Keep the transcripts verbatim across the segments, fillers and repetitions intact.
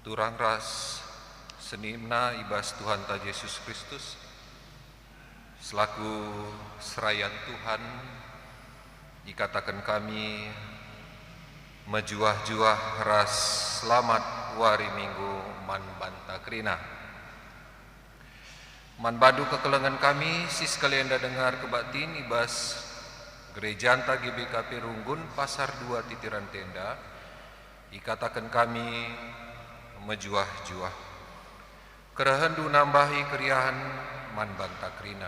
Turang ras senina i bas Tuhanta Jesus Kristus, selaku serayan Tuhan, ikataken kami mejuah-juah ras selamat wari Minggu man banta kerina. Man bandu kekelengen kami, si sekali enda denga erkebaktin i bas gerejanta G B K P Runggun Pasar dua Titiran Tenda, ikataken kami mejuah-juah. Kerehendu nambahi keriahen man banta kerina.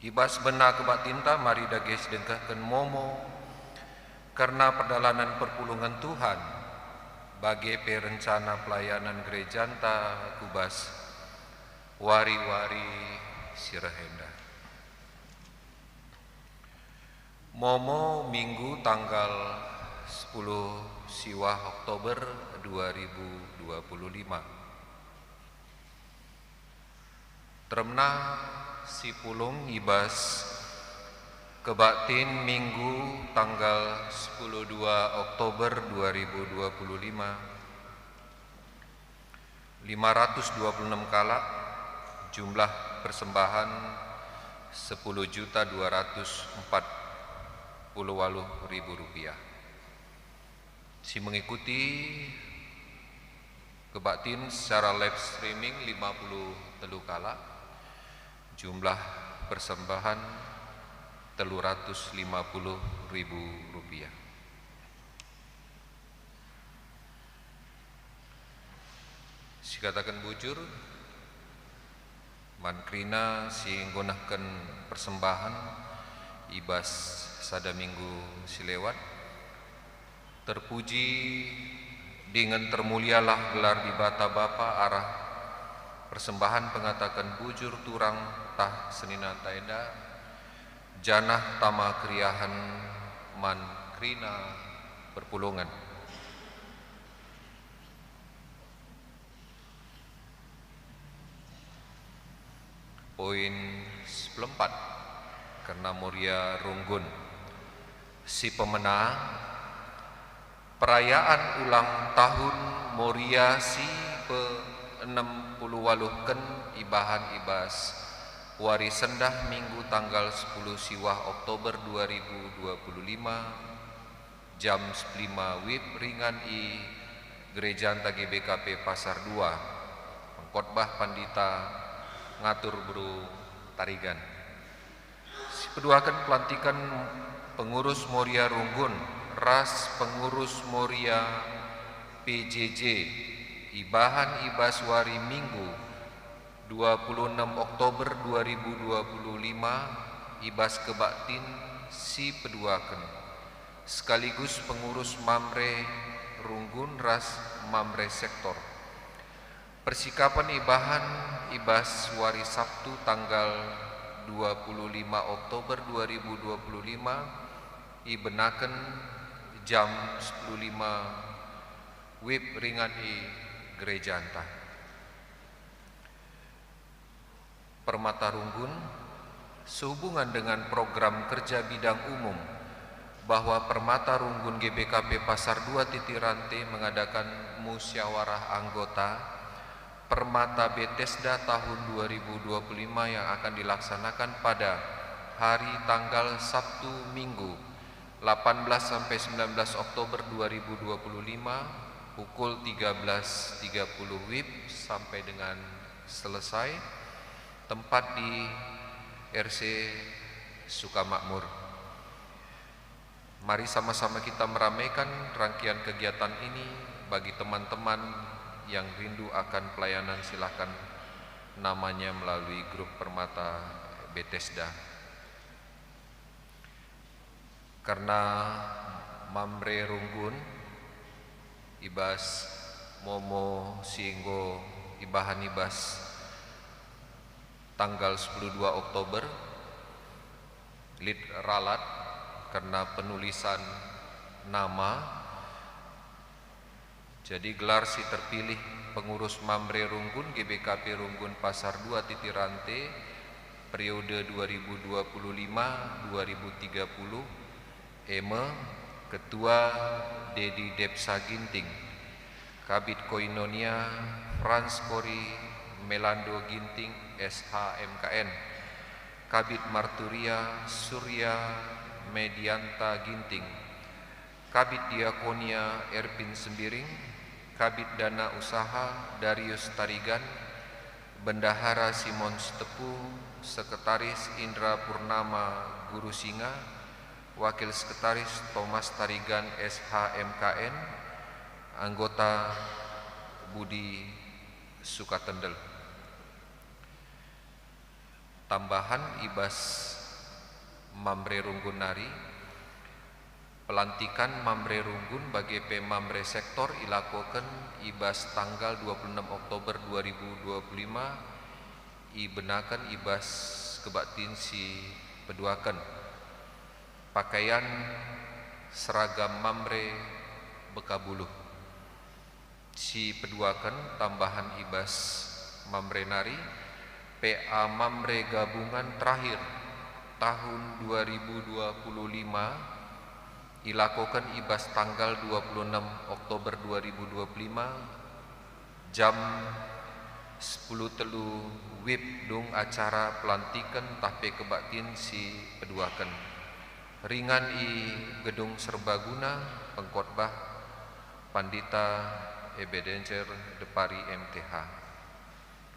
I bas bena kebaktinta mari dage sidengkehken momo kerna perdalanen perpulungen Tuhan, bage pe rencana pelayanan gerejanta ku bas wari-wari si reh enda. Momo Minggu tanggal sepuluh siwah Oktober dua ribu dua puluh lima. Teremna si pulung i bas kebaktin Minggu tanggal sepuluh dua Oktober dua ribu dua puluh lima, lima ratus dua puluh enem kalak, jumlah persembahan sepuluh juta dua ratus empat puluh waluh ribu rupiah. Si mengikuti kebaktin secara live streaming lima puluh telu kalak, jumlah persembahan telu ratus lima puluh ribu rupiah. Sikataken bujur, man kerina si enggo nehken persembahen i bas sada minggu si lewat, terpuji dingen termulialah gelar Dibata Bapa arah persembahen pengataken bujur turang tah seninanta enda, janah tama keriahen man kerina perpulungen. Poin sepuluh empat, kerna Moria Runggun. Si pemena, perayaan ulang tahun Moria si pe enem puluh waluhken ibahan i bas wari sendah Minggu tanggal sepuluh siwah Oktober dua ribu dua puluh lima, jam sepuluh lima WIB ringan i gerejanta G B K P Pasar dua. Pengkotbah pandita ngatur beru tarigan. Sipeduaken pelantiken pengurus Moria Runggun ras pengurus Moria P J J ibahan i bas wari Minggu dua puluh enem Oktober dua ribu dua puluh lima i bas kebaktin si peduaken, sekaligus pengurus Mamre Runggun ras Mamre Sektor. Persikapen ibahan i bas wari Sabtu tanggal dua puluh lima Oktober dua ribu dua puluh lima ibenaken jam sepuluh lima WIB ringan i gerejanta. Permata Runggun, sehubungan dengan program kerja bidang umum, bahwa Permata Runggun G B K P Pasar dua Titiran Tenda mengadakan musyawarah anggota Permata Betesda tahun dua ribu dua puluh lima yang akan dilaksanakan pada hari tanggal Sabtu Minggu delapan belas sampai sembilan belas Oktober dua ribu dua puluh lima, pukul tiga belas tiga puluh WIB sampai dengan selesai, tempat di R C Sukamakmur. Mari sama-sama kita meramaikan rangkaian kegiatan ini. Bagi teman-teman yang rindu akan pelayanan, silakan namanya melalui grup Permata Betesda. Kerna Mamre Runggun, i bas momo si enggo ibahan i bas tanggal sepuluh dua Oktober, lit ralat kerna penulisan nama. Jadi, gelar si terpilih pengurus Mamre Runggun, G B K P Runggun Pasar dua Titiran Tenda, periode dua ribu dua puluh lima dua ribu tiga puluh, e me, Ketua Dedi Depsa Ginting. Kabid Koinonia Frans Kori Melando Ginting, S H M K N, Kabid Marturia Surya Medianta Ginting, Kabid Diakonia Erpin Sembiring, Kabid Dana Usaha Darius Tarigan, Bendahara Simon Sitepu, Sekretaris Indra Purnama Guru Singa, Wakil Sekretaris Thomas Tarigan, S H M K N, anggota Budi Sukatendel. Tambahan i bas Mamre Runggun nari, pelantikan Mamre Runggun bage pe Mamre Sektor ilakoken i bas tanggal dua puluh enem Oktober dua ribu dua puluh lima, ibenaken i bas kebaktin si peduaken. Pakaian seragam Mamre bekabuluh. Si peduaken tambahan i bas Mamre nari, P A Mamre Gabungan terakhir tahun dua ribu dua puluh lima, ilakoken i bas tanggal dua puluh enem Oktober dua ribu dua puluh lima, jam sepuluh telu wib dung acara pelantiken tah pe kebaktin si peduaken. Ringan i Gedung Serbaguna, pengkhotbah Pandita Ebenezer Depari M T H.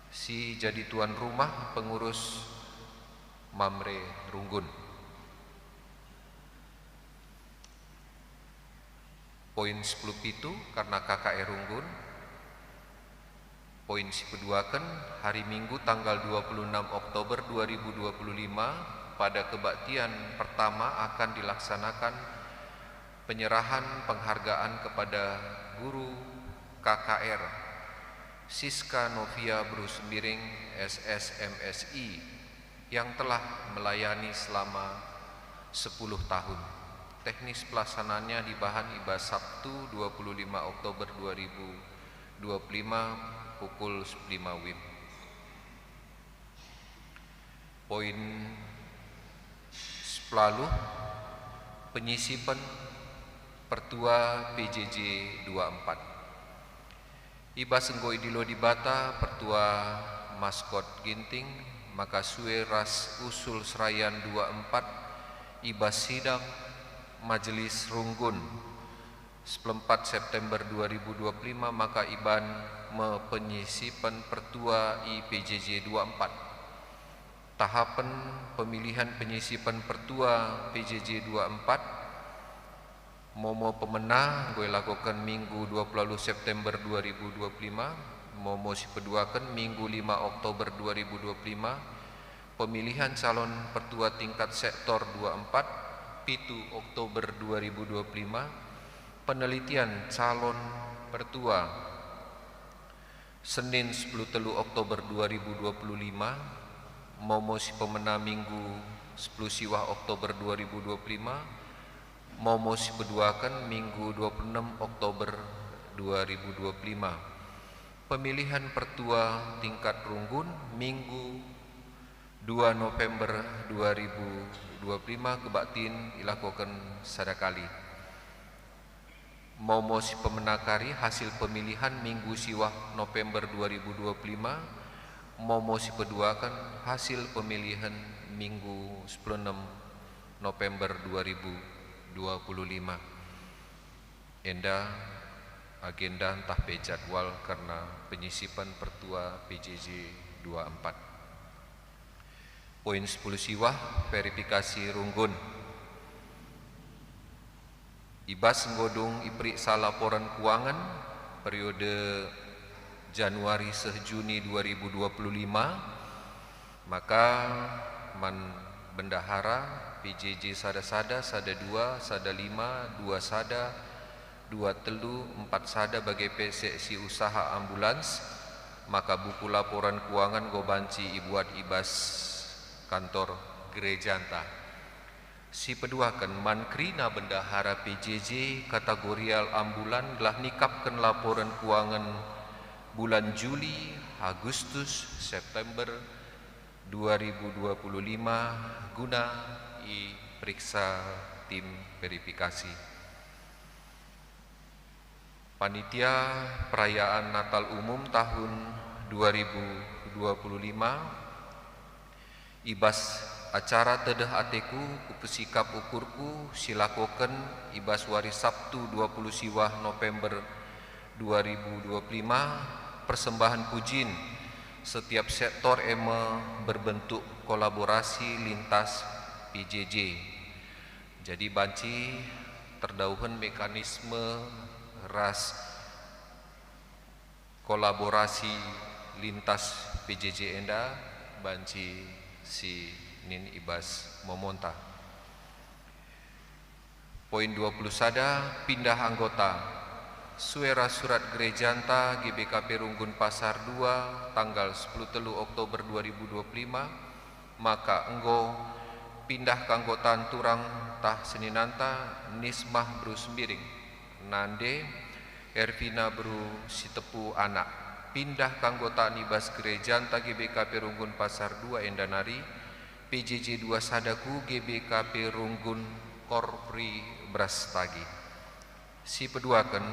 Si jadi tuan rumah pengurus Mamre Runggun. Poin sepuluh pitu, karena K K R Runggun. Poin si peduaken, hari Minggu tanggal dua puluh enam Oktober dua ribu dua puluh lima, pada kebaktian pertama akan dilaksanakan penyerahan penghargaan kepada guru K K R, Siska Novia Beru Sembiring, S S M S I, yang telah melayani selama sepuluh tahun. Teknis pelaksanaannya dibahan i bas Sabtu dua puluh lima Oktober dua ribu dua puluh lima pukul sepuluh lima wib. Poin sepuluh, penyisipen Pertua P J J dua empat. I bas enggo idilo Dibata Pertua Maskot Ginting, maka sue ras usul serayan dua empat i bas sidang Majelis Runggun, sepuluh empat September dua ribu dua puluh lima, maka iban me penyisipen Pertua i P J J dua empat. Tahapen pemilihan penyisipen Pertua P J J dua empat, Momo pemena enggo ilakoken Minggu dua puluh waluh September dua ribu dua puluh lima, momo si peduaken Minggu lima Oktober dua ribu dua puluh lima, pemilihan calon pertua tingkat sektor dua empat, pitu Oktober dua ribu dua puluh lima, penelitian calon pertua, Senin sepuluh telu Oktober dua ribu dua puluh lima, momo si pemena Minggu sepuluh siwah Oktober dua ribu dua puluh lima, momo si peduaken Minggu dua puluh enem Oktober dua ribu dua puluh lima. Pemilihan pertua tingkat runggun Minggu dua November dua ribu dua puluh lima, kebaktin ilakoken sada kali. Momo si pemena kari hasil pemilihan Minggu siwah November dua ribu dua puluh lima, momo si peduaken hasil pemilihan Minggu sepuluh enem November dua ribu dua puluh lima. Enda agenda ntah pe jadwal kerna penyisipan pertua P J J dua empat. Poin sepuluh siwah, verifikasi runggun. I bas enggo dung iperiksa laporan keuangen periode Januari seh Juni dua ribu dua puluh lima, maka man bendahara P J J sada sada, sada dua, sada lima, dua sada, dua telu, empat sada bage pe seksi usaha ambulans, maka buku laporan keuangen enggo banci ibuat i bas kantor gerejanta. Si peduaken, man kerina bendahara P J J kategorial ambulan gelah nikapken laporan keuangen bulan Juli, Agustus, September dua ribu dua puluh lima guna iperiksa tim verifikasi. Panitia Perayaan Natal Umum tahun dua ribu dua puluh lima, i bas acara tedeh ateku kupesikap ukurku si lakoken i bas wari Sabtu dua puluh siwah November dua ribu dua puluh lima, persembahan pujin setiap sektor e me berbentuk kolaborasi lintas P J J. Jadi banci terdauhen mekanisme ras kolaborasi lintas P J J enda banci si nin i bas momonta. Poin dua puluh sada, pindah anggota. Sue ras surat gerejanta G B K P Runggun Pasar dua tanggal sepuluh telu Oktober dua ribu dua puluh lima, maka enggo pindah keanggotaan turang ntah seninanta Nismah Beru Sembiring, nande Ervina Beru Sitepu anak, pindah keanggotaan i bas gerejanta G B K P Runggun Pasar dua enda nari, P J J dua sada ku G B K P Runggun Korpri Brastagi. Si peduaken,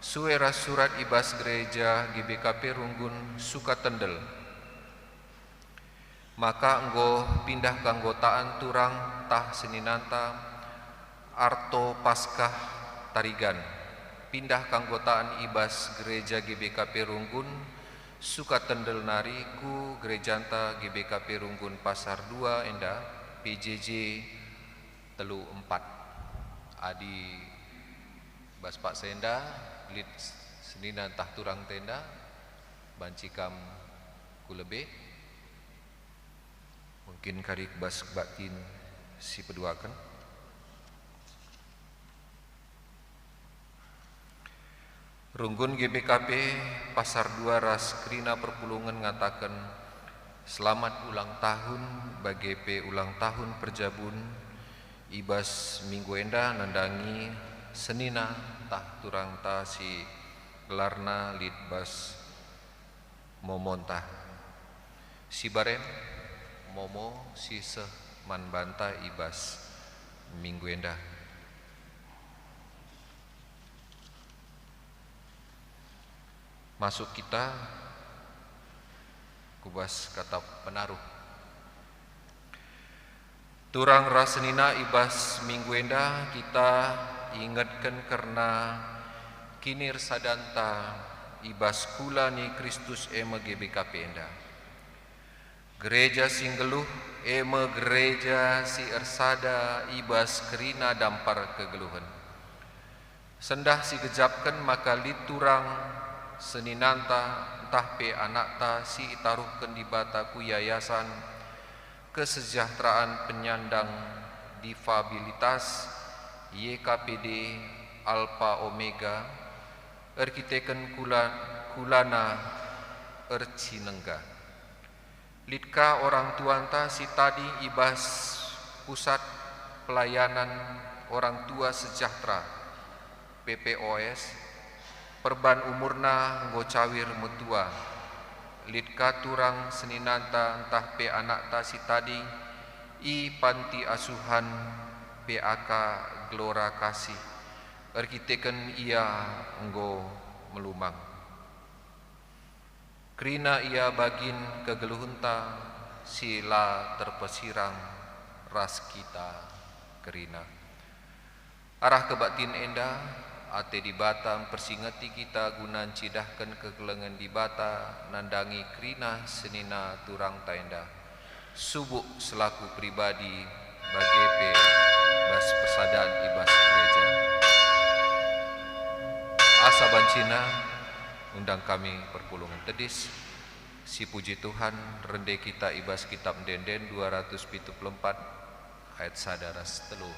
sue ras surat i bas gereja G B K P Runggun Sukatendel. Maka enggo pindah keanggotaan turang ntah seninanta Arto Paskah Tarigan, pindah keanggotaan i bas gereja G B K P Runggun Sukatendel nari ku gerejanta G B K P Runggun Pasar dua enda, P J J telu empat. Adi bas paksa enda lit senina ntah turangta enda, banci kam ku lebe. Mungkin kari bas kebaktin si peduaken. Runggun G B K P Pasar dua ras kerina perpulungen ngataken, "Selamat ulang tahun, bage pe ulang tahun perjabun i bas minggu enda nandangi senina ntah turangta si gelarna lit bas momonta. Sibar em momo si seh man banta i bas minggu enda." Masuk kita ku bas kata penaruh. Turang ras senina, i bas minggu enda kita ingetken kerna kinirsadanta i bas kula ni Kristus e me G B K P enda. Gereja si nggeluh e me gereja si ersada i bas kerina dampar kegeluhen. Sendah sigejapken maka lit turang seninanta ntah pe anakta si itaruhken Dibata ku Yayasan Kesejahteraan Penyandang Difabilitas, Y K P D Alpha Omega, erkiteken kula-, kulana ercinengga. Lit ka orang tuanta si tading i bas Pusat Pelayanan Orang Tua Sejahtera, P P O S, perban umurna enggo cawir metua. Lit ka turang seninanta ntah pe anakta si tading i panti asuhan P A K Gelora Kasih, erkiteken ia enggo melumang. Kerina ia bagin kegeluhenta si la terpesirang ras kita kerina. Arah kebaktin enda, ate Dibata mpersingeti kita guna ncidahken kekelengen Dibata nandangi kerina senina turangta enda. Subuk selaku pribadi, bage pe bas persadan i bas gereja. Asa bancina undang kami perpulungen tedis. Sipuji Tuhan, rende kita i bas Kitab Ende-enden dua ratus pitu puluh empat ayat sada ras telu.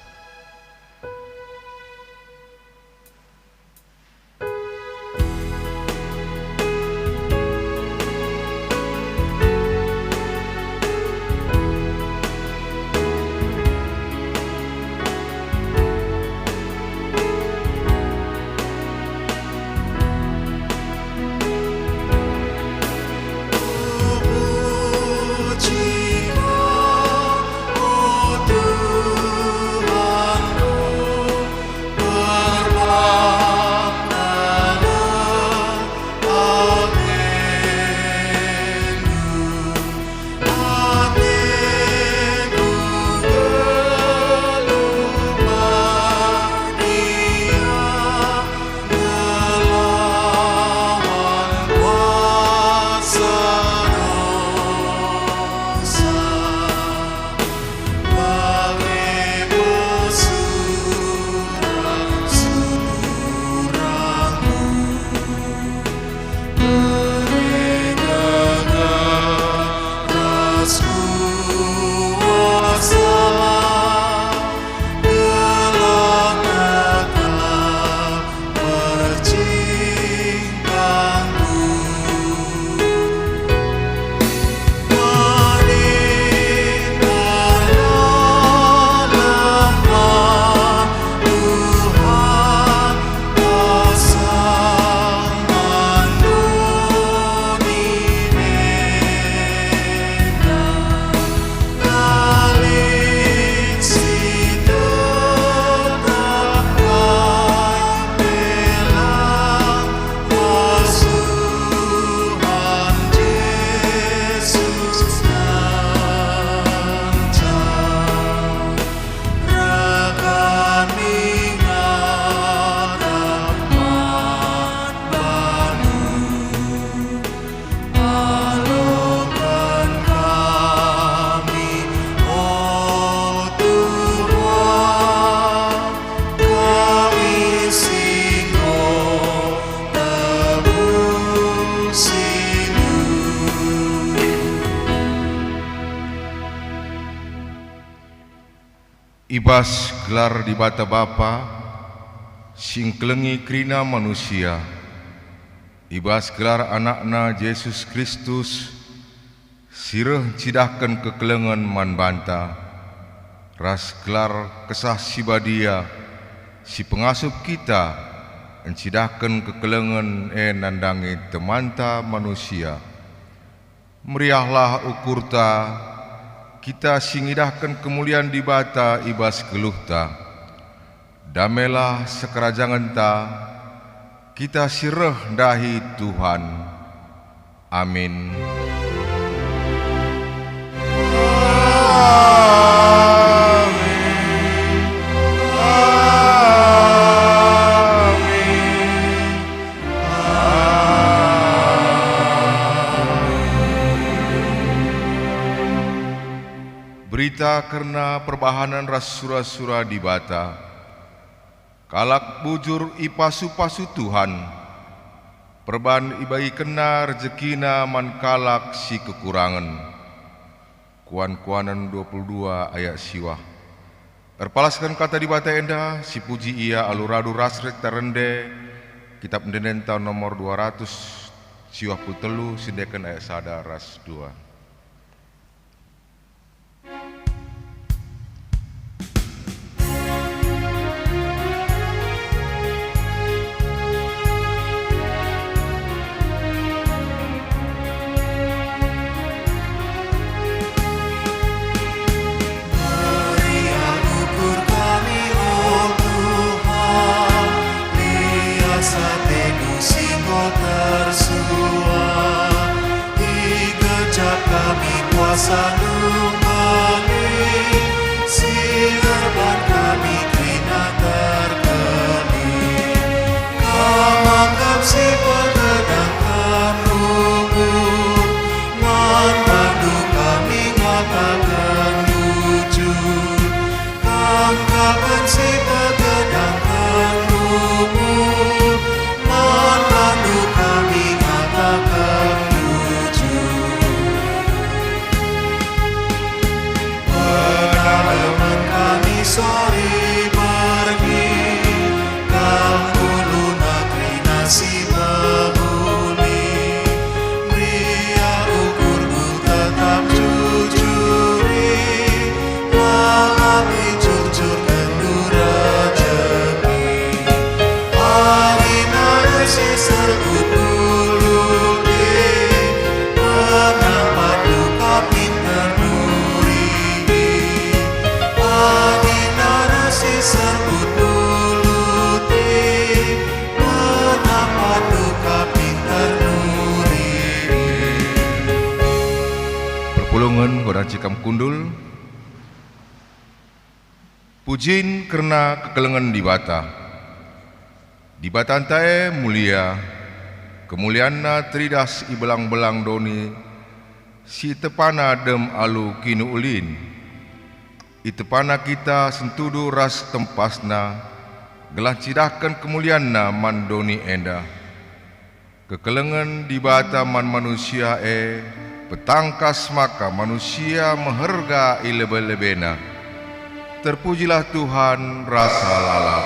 I bas gelar Dibata Bapa, si engkelengi kerina manusia, i bas gelar AnakNa Jesus Kristus, si reh ncidahken kekelengen man banta, ras gelar Kesah Si Badia, si pengasup kita ncidahken kekelengen e nandangi temanta manusia. Meriahlah ukurta, kita si ngidahken kemulian Dibata i bas geluhta. Damailah sekerajangenta, kita si reh ndahi Tuhan. Amin. Berita kerna perbahanen ras sura-sura Dibata. Kalak bujur ipasu-pasu Tuhan, perban ibagikenNa rejekina man kalak si kekurangen. Kuan-kuanen dua puluh dua ayat siwah. Erpalasken Kata Dibata enda, sipuji ia alu radu ras rekta rende, Kitap Ende-endenta nomor dua ratus siwah puluh telu, siendeken ayat sada ras dua. Meriah ukur kami, o Tuhan, lias ateNdu si enggo tersuah. Ikecap kami kuasaNdu nggeluh, si erban kami kerina terkelin. Kam kap si pegedangen ukur, man bandu kami ngataken bujur. Kam kap si pegedangen ukur, man bandu kami ngataken bujur. Pedalamen kami sori berngi, Kam ulu negeri nasi mehuli. Meriah ukur tetap jujuri, lalap icurcurkenndu rejeki. Adina resi serbuk dulu di, penampat duka pinter nuri. Adina resi serbuk dulu di, penampat duka pinter nuri. Perpulungen, enggo banci kam kundul. Pujin kerna kekelengen Dibata. Dibatanta e mulia, kemulianNa teridah si i belang-belang doni, si itepana dem alu kinuulin. Itepana kita sentudu ras tempasNa, gelah ncidahken kemulianNa man doni enda. Kekelengen Dibata man manusia e petangkas maka manusia meherga i lebe-lebena. Terpujilah Tuhan rasa lalap.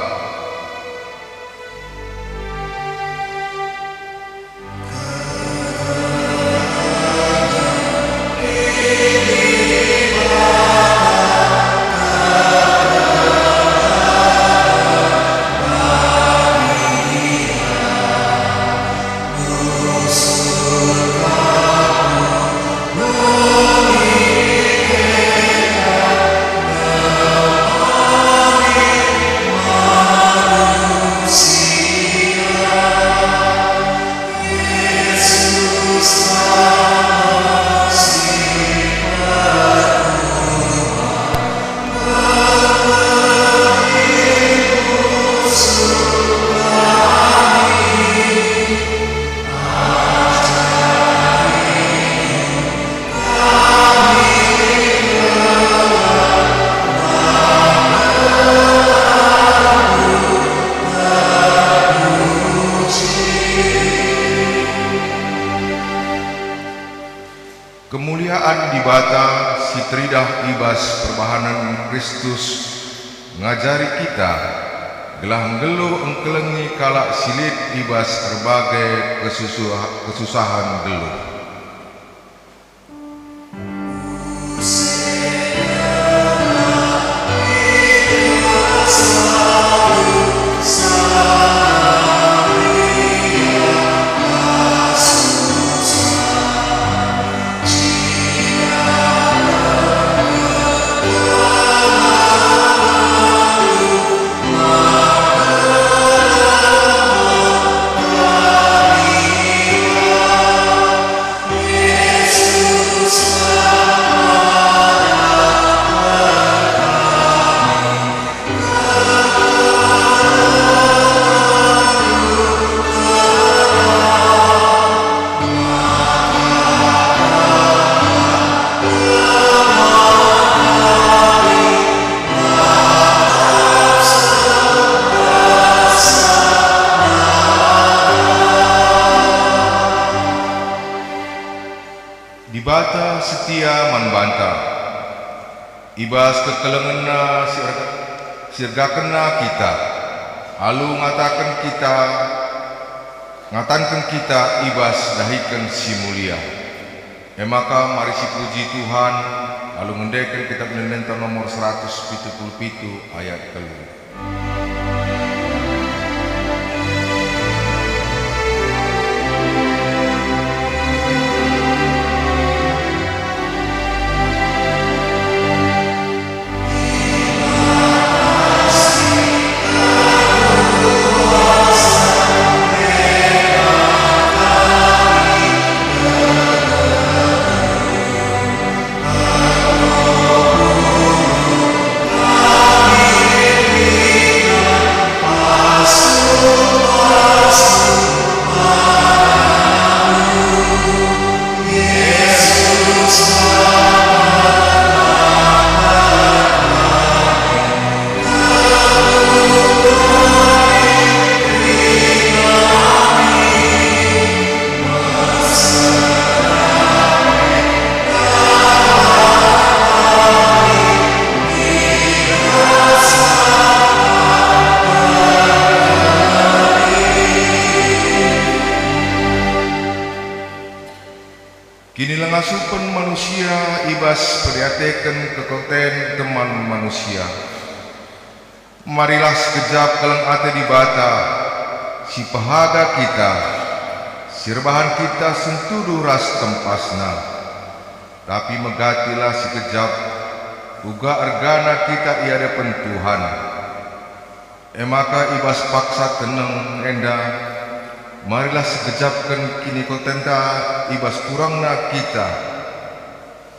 Kemuliaan Dibata si teridah i bas perbahanen Kristus Ngajari kita gelah nggeluh engkelengi kalak si lit i bas erbage kesusuha-, kesusahen nggeluh. Dibata setia man banta. I bas kekelengenNa si erga-, si ergakenNa kita, alu ngataken kita, ngatanken kita i bas dahiken si mulia. E maka mari sipuji Tuhan, alu ngendeken Kitap Ende-Endenta nomor seratus pitu puluh pitu ayat telu. Kinilengasupen manusia i bas pedeateken kekoten teman manusia. Marilah sekejap keleng ate Dibata, si pehaga kita, si erbahan kita sentudu ras tempasNa. Tapi megatilah sekejap, uga ergana kita i adepen Tuhan. E maka i bas paksa teneng enda, marilah sekejapken kinikotenta i bas kurangna kita.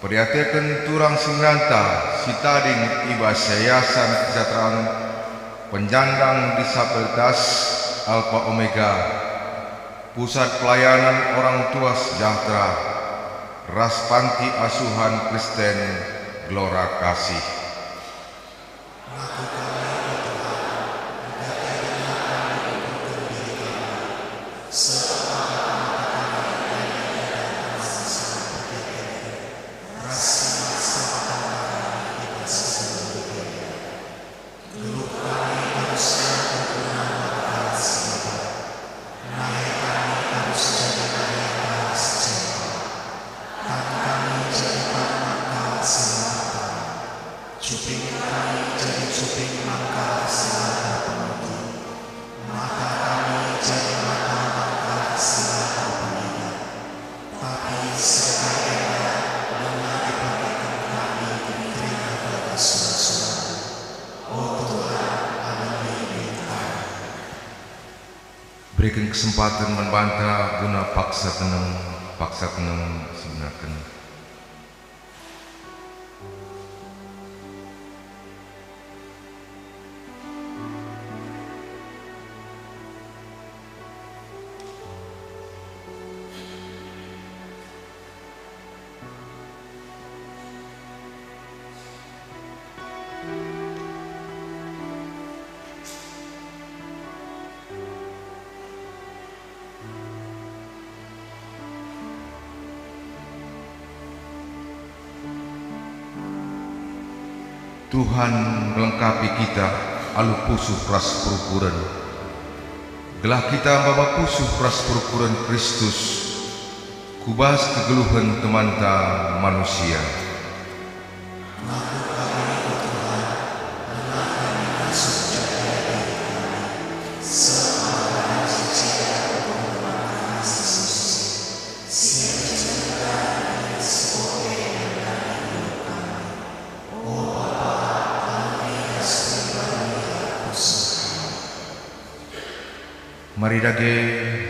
Periateken turang senina si tading i bas Yayasan Kesejahteraan Penyandang Disabilitas Alfa Omega, Pusat Pelayanan Orang Tua Sejahtera, ras Panti Asuhan Kristen Gelora Kasih. Aku kami, o Tuhan, engkai denga kami ikutken diri kami, seh maka mata kami engkai ngidah kemasen-kemasen perdiaten, ras si mat sepakat kami i bas kegeluhen enda. Geluh kami terusken kerina mata kalak si deban. Nahe kami arus jadi nahe kalak si cempa. Tan kami jadi tan man kalak si la ertan. Cuping kami jadi cuping man kalak si la erpengeti. Mata kami jadi mata man kalak si la erpengidah. Tapi sekalak enda denga ipakeken kami kerina bagi sura-suraNdu. O Tuhan, anehi lit kami. Bereken kesempaten man banta guna paksa teneng, paksa teneng sebenaken. Tuhan ngelengkapi kita alu pusuh ras perukuren, gelah kita maba pusuh ras perukuren Kristus ku bas kegeluhen temanta manusia. Mari dage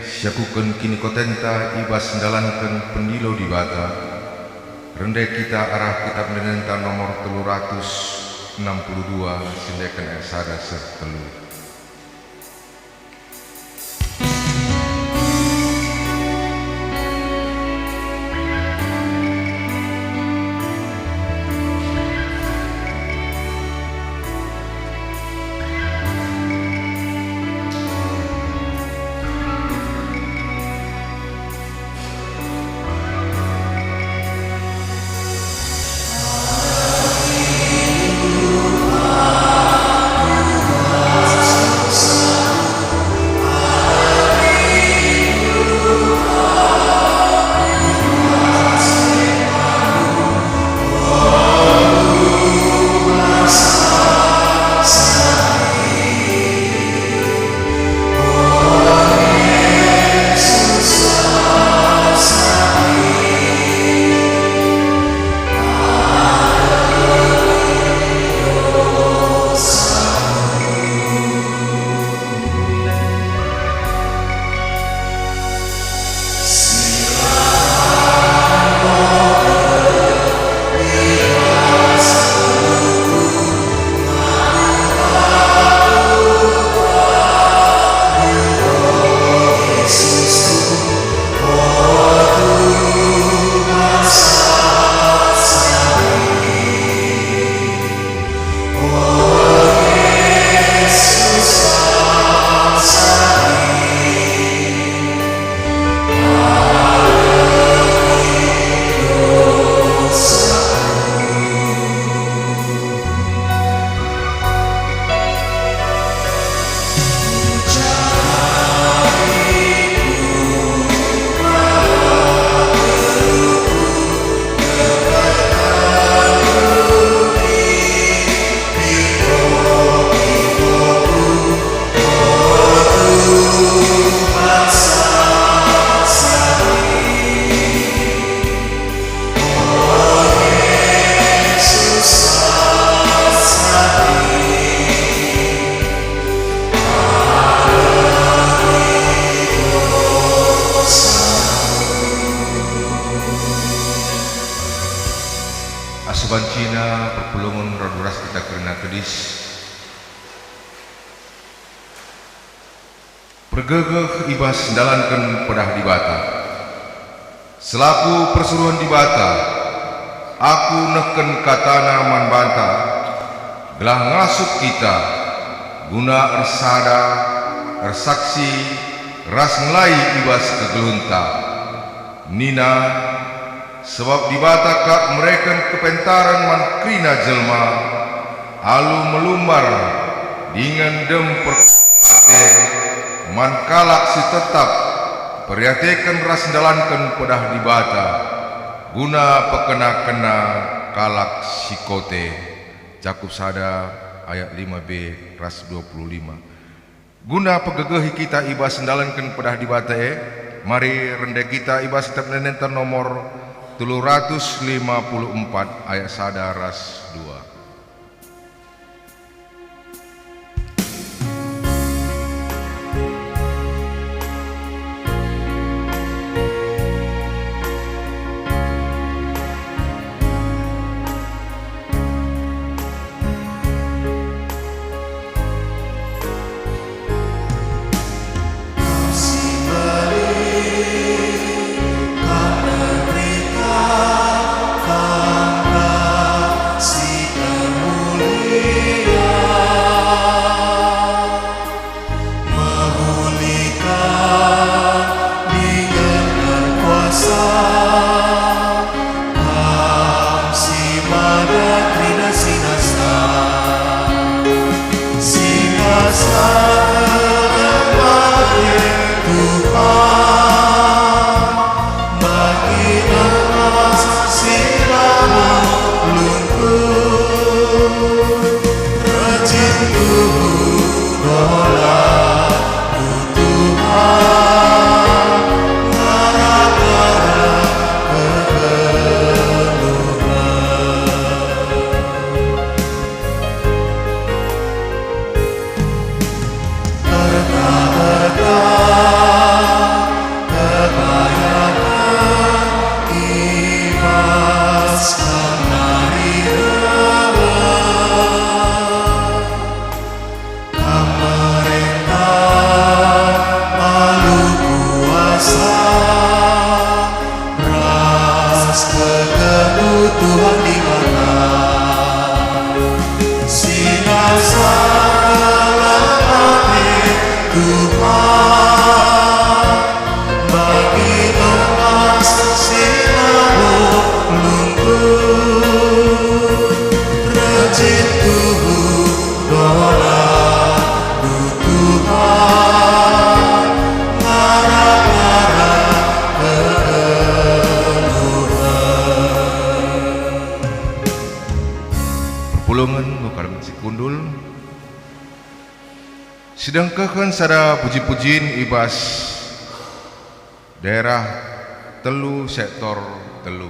siakuken kinikotenta i bas ndalanken pendilo Dibata. Rende kita arah Kitap Ende-enden nomor telu ratus enam puluh dua, siendeken ayat sada seh telu. Asa bancina perpulungen radu ras kita kerina tedis. Pergegeh i bas ndalanken pedah Dibata. Selaku persuruhen Dibata, aku nehken katana man banta, gelah ngasup kita, guna ersada, ersaksi, ras ngelai i bas kegeluhenta. Nina, "Sebab Dibata kap mereken kepentaren man kerina jelma, alu melumbar dingen dem per-, ate man kalak si tetap periateken ras ndalanken pedah Dibata, guna pekena-kena kalak si kote." Jakup sada ayat lima b ras dua puluh lima. Guna pegegehi kita i bas ndalanken pedah Dibata e, mari rende kita i bas Kitap Ende-enden nomor telu ratus lima puluh empat ayat sada ras dua. Tuhan di mana? Sinasa ate Tuhan, bagi emas si labo luntur, rejin tuhu dolandu Tuhan, ngarap-ngarap kegeluhen. Perpulungen, nggo kal si kundul. Sidengkehken sada puji-pujin i bas daerah telu, sektor telu.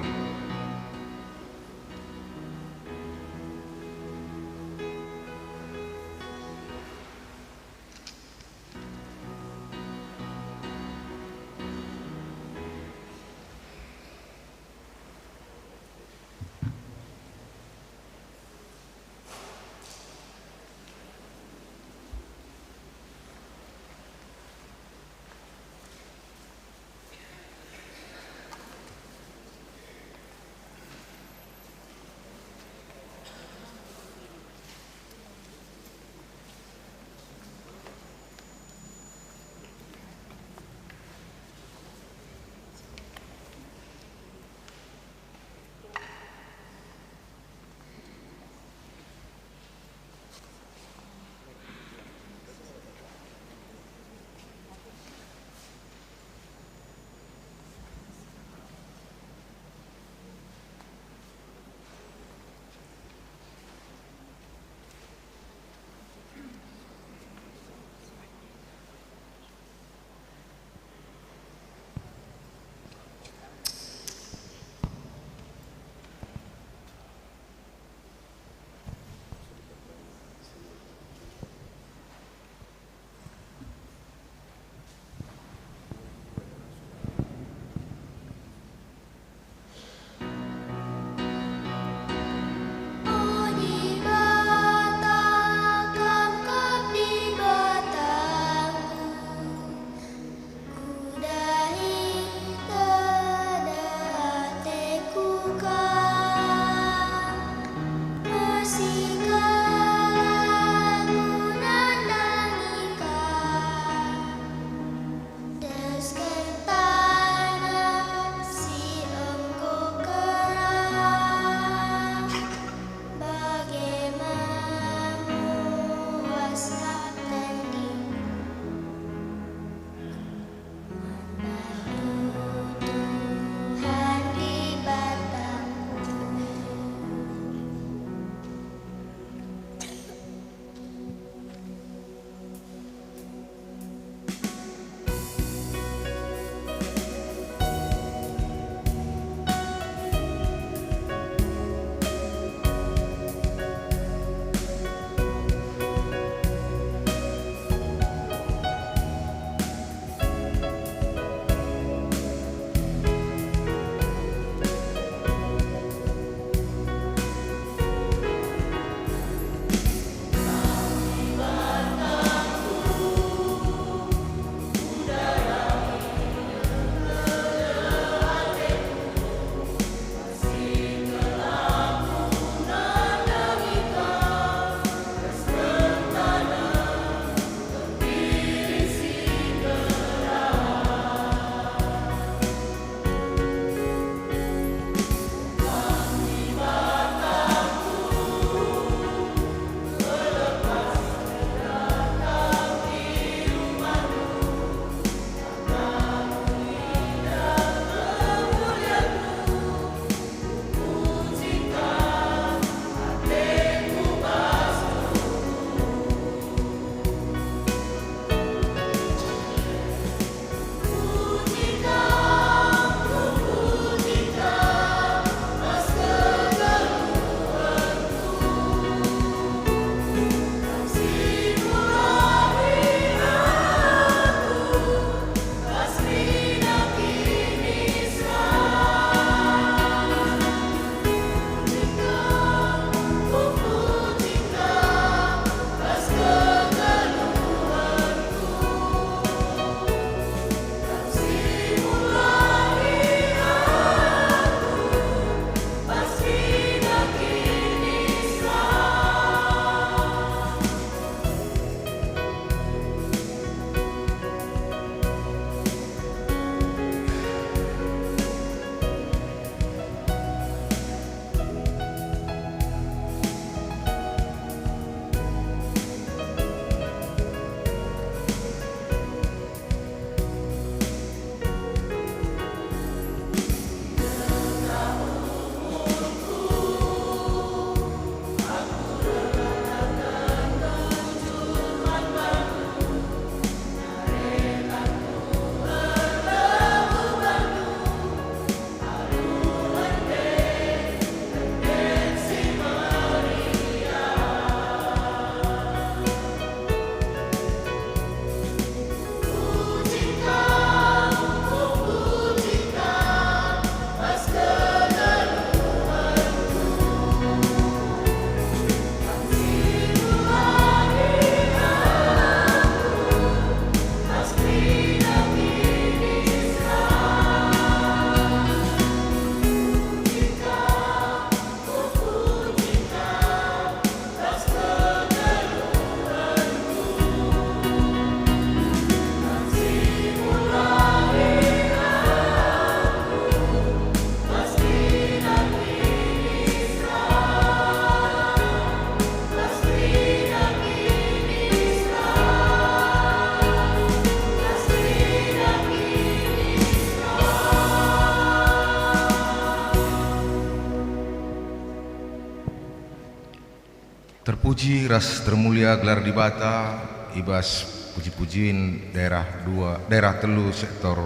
Terpuji ras termulia gelar Dibata i bas puji-pujin daerah dua, daerah telu, sektor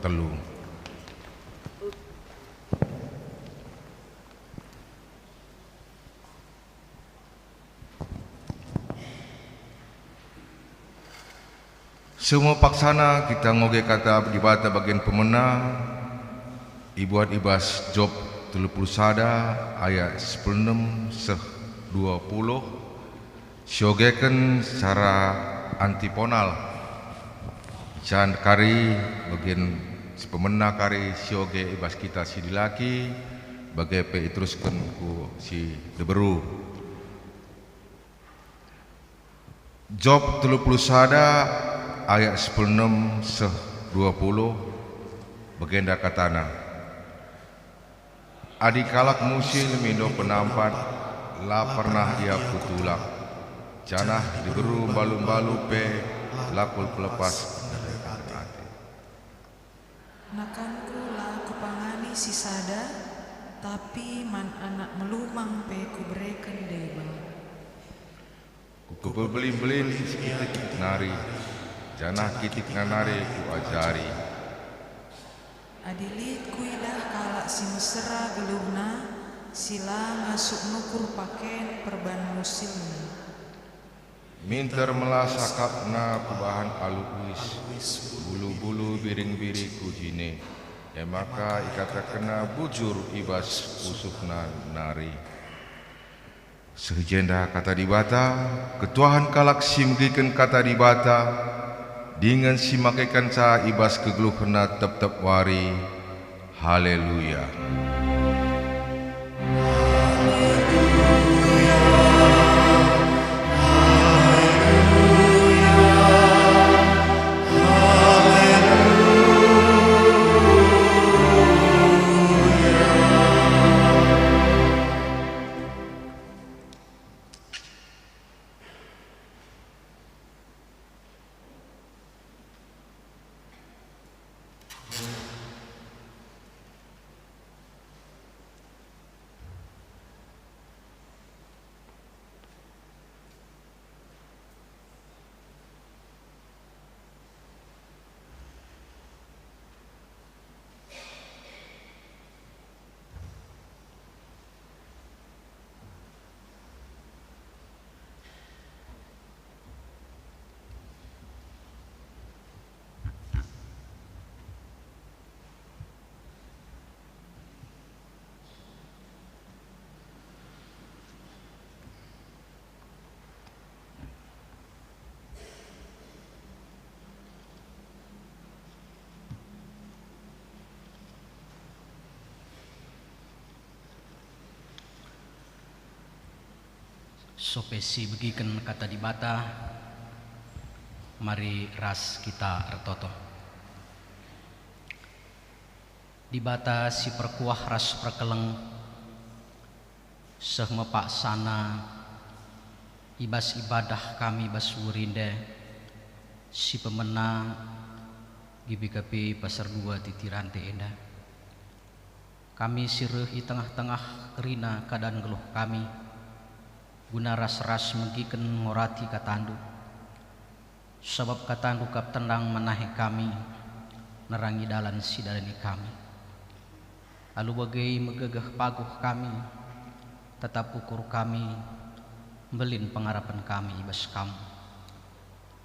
telu. Seh me paksana kita ngoge Kata Dibata bagen pemena, ibuat i bas Job telu puluh sada ayat sepuluh enem seh dua puluh, siogeken secara antiponal. Jan kari bagen si pemena kari sioge i bas kita si dilaki, bage pe iterusken ku si diberu. Job telu puluh sada ayat sepuluh enem seh dua puluh, bagenda katana, "Adi kalak musil mindo penampat, la pernah ia kutulak, janah diberu mbalu-mbalu pe la kulepas ate." Nakanku la kupangani si sada, tapi man anak melumang pe kubereken deba. Ku-, kupebelin-belin si kitik nari, janah kitikna nari kuajari. Adi lit kuidah kalak si mesera geluhna, si la ngasup nukur paken perban musilna. Minter melas akapna kubahan alu uis, bulu-bulu biring-biri ku jine, e maka ikatakenna bujur i bas pusuhna nari. Seh i jenda Kata Dibata, ketuahen kalak si megiken Kata Dibata, dingen si makekenca i bas kegeluhenna tep-tep wari. Haleluya! Sope si begiken Kata Dibata, mari ras kita ertoto. Dibata si perkuah ras perkeleng, seh me paksana i bas ibadah kami bas wuri nde, si pemena gibi kepi paserdua titi rante enda. Kami si reh i tengah-tengah kerina keadaan geluh kami, guna ras-ras megiken ngorati KataNdu. Sabap KataNdu kap tendang menahi kami, nerangi dalan si idalani kami. Alu bage megegeh paguh kami, tetap ukur kami, mbelin pengarapen kami i bas Kam.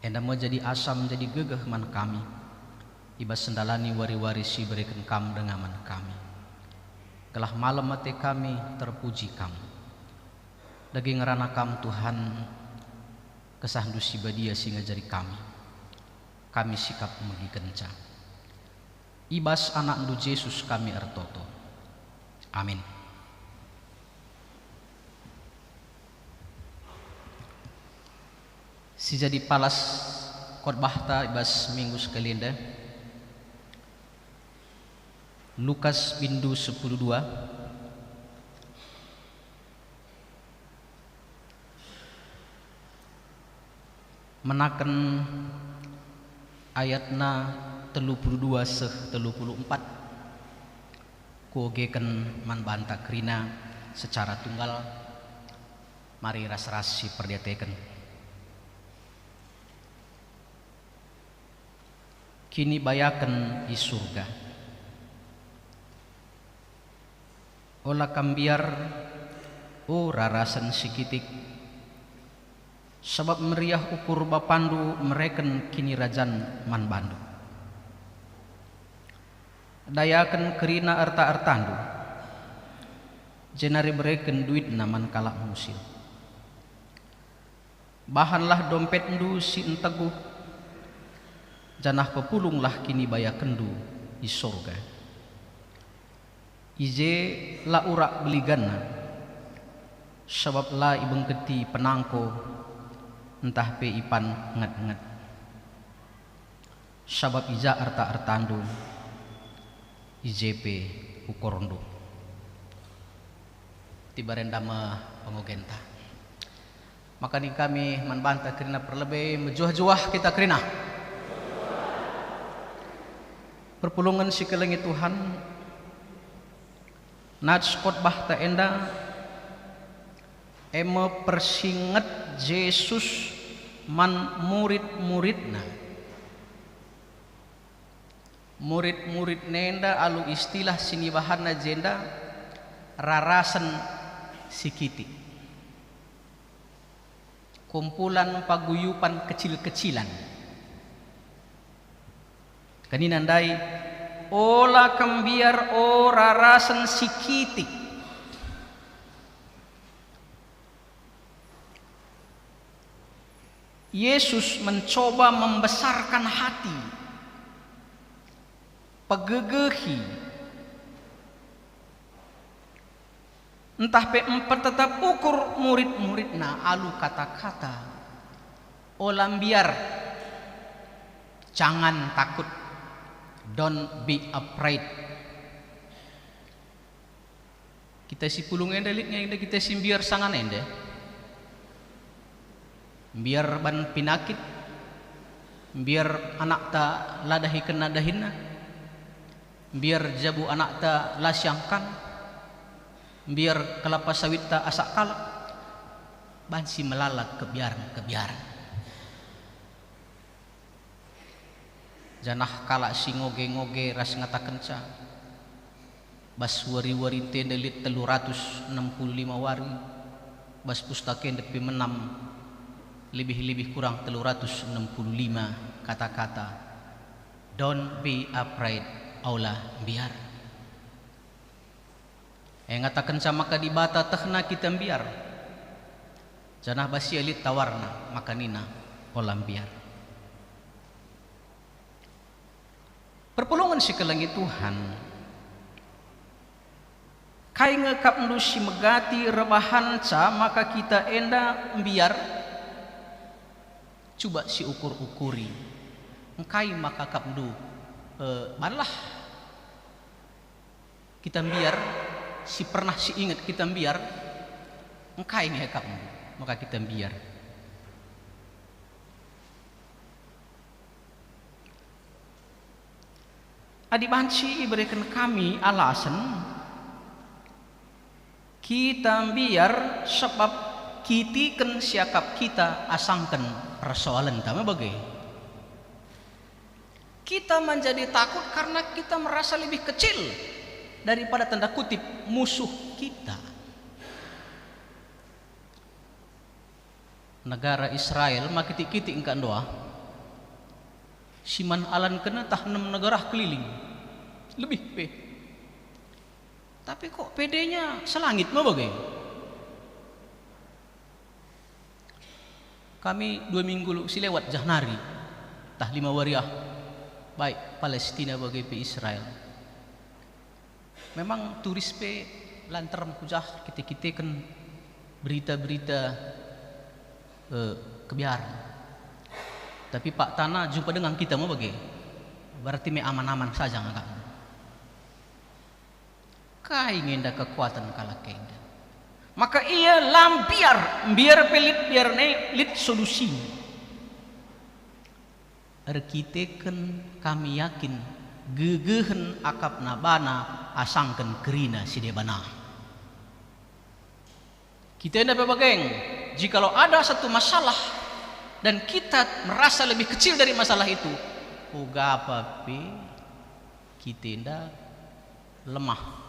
Enda me jadi asam jadi gegeh man kami, i bas ndalani wari-wari si ibereken Kam denga man kami. Gelah malem ate kami terpuji Kam. Dage ngerana Kam, Tuhan, KesahNdu si Badia si ngajari kami. Kami sikap megikenca. I bas AnakNdu Jesus kami ertoto. Amin. Si jadi palas khotbahta i bas minggu sekali enda, Lukas bindu sepuluh dua, menaken ayatna telu puluh dua seh telu puluh empat, kuogeken man banta kerina secara tunggal. Mari ras-ras siperdiateken. Kinibayaken i Surga. Ola kam mbiar, o rarasen si kitik, sabap meriah ukur Bapandu mereken kinirajan man bandu. Dayaken kerina erta-ertandu, jenari bereken duitna man kalak musil. Bahanlah dompetndu si nteguh, janah pepulunglah kinibayakenndu i Sorga. I je la urak beliganna, sabap la ibengketi penangko ntah pe ipan nget-nget. Sabap i ja erta-ertandu, i je pe ukorndu. Tibar enda me pengogenta. Maka nina kami man banta kerina perlebe, mejuah-juah kita kerina. Perpulungen si kelengi Tuhan, nats khotbahta enda, e me persinget Jesus man murid-muridNa. Murid-murid enda alu istilah si nibahanna jenda rarasen si kitik. Kumpulan paguyupan kecil-kecilan. Kenina ndai, "Ola kam mbiar, o rarasen si kitik." Yesus mencoba membesarkan hati, pegegehi, ntah pe mpetetap ukur murid-muridNa alu kata-kata, "Ola mbiar, jangan takut, don't be afraid." Kita si pulung enda lit nge enda kita si mbiar sangana enda. Mbiar ban pinakit, mbiar anakta la dahikenna dahinna, mbiar jabu anakta la siangkan, mbiar kelapa sawitta asak kalak, banci melala kebiaren-kebiaren. Janah kalak si ngoge-ngoge ras ngatakenca, bas wari-wari ntenda lit telu ratus enem puluh lima wari, bas pustaka enda pe menam lebih-lebih kurang telu ratus enem puluh lima kata-kata, "Don't be afraid, ola mbiar." E ngatakenca maka Dibata tehna kita mbiar, janah bas ia lit tawarna maka nina, "Ola mbiar." Perpulungen si kelengi Tuhan, kai nge kapndu si megati rebahanca maka kita enda mbiar? Cuba si ukur-ukuri, engkai maka kapndu, e, banlah kita mbiar, si pernah si inget kita mbiar, engkai nge akapndu maka kita mbiar? Adi banci ibereken kami alasen, kita mbiar sebab kitiken siakap kita asangken persoalenta me bage. Kita menjadi takut karena kita merasa lebih kecil daripada tanda kutip musuh kita. Negara Israel ma kitik-kitik engka ndoa. Si man alankenna tah enem negara keliling. Lebih pe. Tapi kok pedenya selangit me bage? Kami dua minggu lu-, si lewat jah nari, tah lima wari ah, baik Palestina bage pe Israel. Memang turis pe la nterem ku jah kite-kiteken berita-berita, eh, kebiaren. Tapi faktana jumpa dengan kita me bage. Berarti me aman-aman saja ngakapna. Kai nge enda kekuaten kalak enda? Maka ia la mbiar, mbiar pe lit biarna e, lit solusi. Erkiteken kami yakin gegehen akapna bana asangken kerina si debana. Kita enda pe bage, jikalau ada satu masalah dan kita merasa lebih kecil dari masalah itu, uga pe kita enda lemah.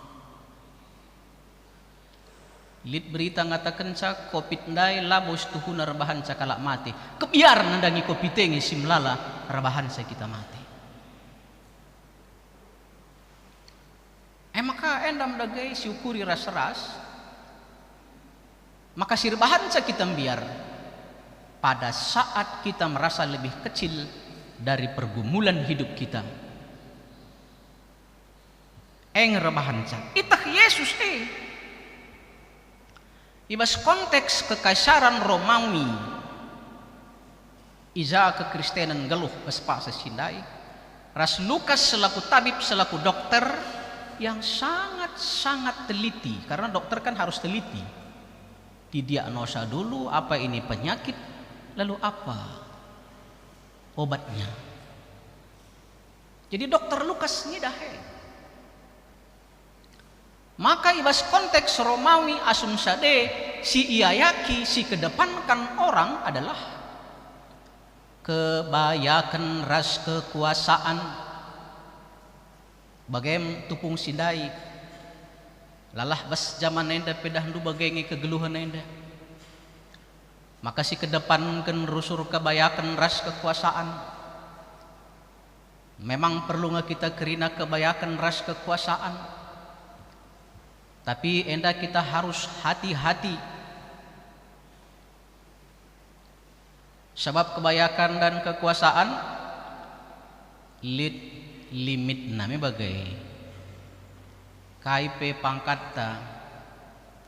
Lit berita ngatakenca covid ndai labo situhuna erbahanca kalak mate. Kebiar nandangi covid e nge si melala erbahanca kita mate. E maka enda me dage siukuri ras-ras, maka si erbahanca kita mbiar pada saat kita merasa lebih kecil dari pergumulan hidup kita. E nge erbahanca. Iteh Yesus e. I bas konteks kekaisaran Romawi, i ja kekristenen nggeluh bas paksa si ndai, ras Lukas selaku tabib, selaku dokter yang sangat-sangat teliti, karena dokter kan harus teliti. Didiagnosa dulu apa ini penyakit, lalu apa obatnya. Jadi dokter Lukas ngidah e. Maka i bas konteks Romawi asum sade si iayaki, si kedepankan orang adalah kebayaken ras kekuasaan. Bagem tupung si ndai, lalah bas jaman enda pe dahndu bage nge kegeluhen enda. Maka si kedepanken rusur kebayaken ras kekuasaan. Memang perlu nge kita kerina kebayaken ras kekuasaan, tapi enda kita harus hati-hati. Sabap kebayaken dan kekuasaan lit limitna me bage. Kai pe pangkatta,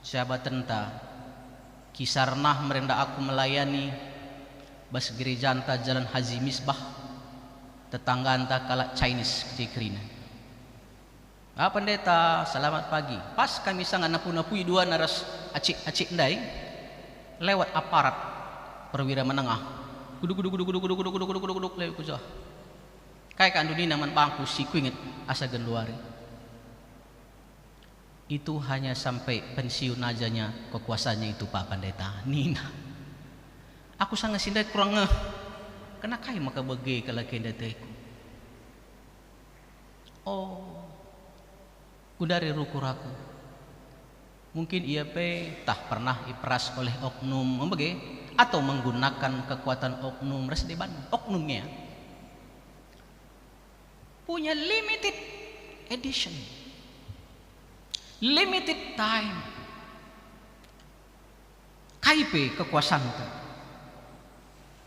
jabatenta, kisarna merenda aku melayani bas gerejanta Jalan Haji Misbah, tetangganta kalak Chinese kece kerina. "Ah, Pendeta, selamat pagi." Pas kami sanga napu-napui duana ras acik-acik ndai, lewat aparat perwira menengah. Guduk, guduk, guduk, guduk, guduk, guduk, guduk, guduk, guduk, lewat ku jah. Kai ka ndunina man bangku si kuinget asa genduari? "Itu hanya sampai pensiun ajanya kekuasaannya itu, Pak Pendeta," nina. Aku sanga si ndai kurang ngeh. Kena kai maka bage kalak enda ateku? Oh, gundari rukur aku. Mungkin ia pe tah pernah iperas oleh oknum, bage, atau menggunakan kekuatan oknum ras deban oknumnya. Punya limited edition, limited time. Kai pe kekuasanta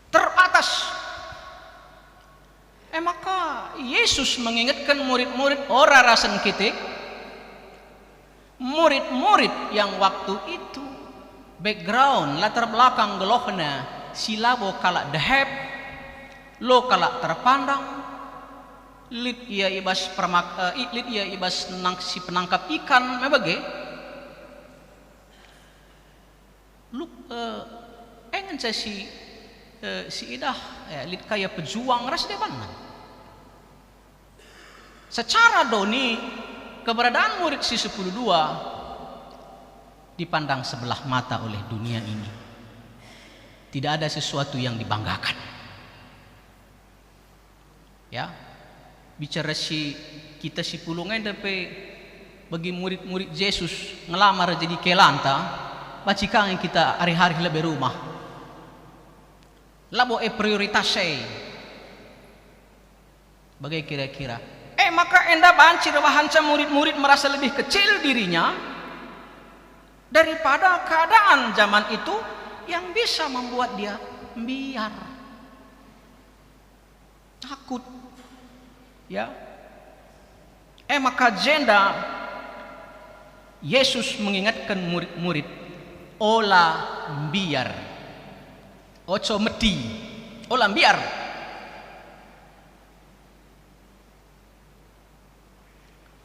terbatas. E maka Yesus mengingatkan murid-murid ora rasen kitik. Murid-murid yang waktu itu, background, latar belakang gelohna, si labo kalak dehep, lo kalak terpandang, lit ia i bas permak-, eh, i-, lit ia i bas nang-, si penangkap ikan, me bage. Luk-, eh, e ngenca si, eh, si idah, eh, lit kaya pejuang ras debanna. Secara doni, keberadaan murid si sepuluh dua dipandang sebelah mata oleh dunia ini. Tidak ada sesuatu yang dibanggakan. Ya, bicara si kita si pulung enda pe bagi murid-murid Jesus ngelamar jadi kelanta, banci ka nge kita arih-arih lebe rumah. Labo e prioritas e. Bage kira-kira. E maka enda banci erbahanca murid-murid merasa lebih kecil dirinya daripada keadaan zaman itu yang bisa membuat dia mbiar. Takut. Ya. E maka jenda Yesus mengingatkan murid-murid, "Ola mbiar." Oco medi. Ola mbiar.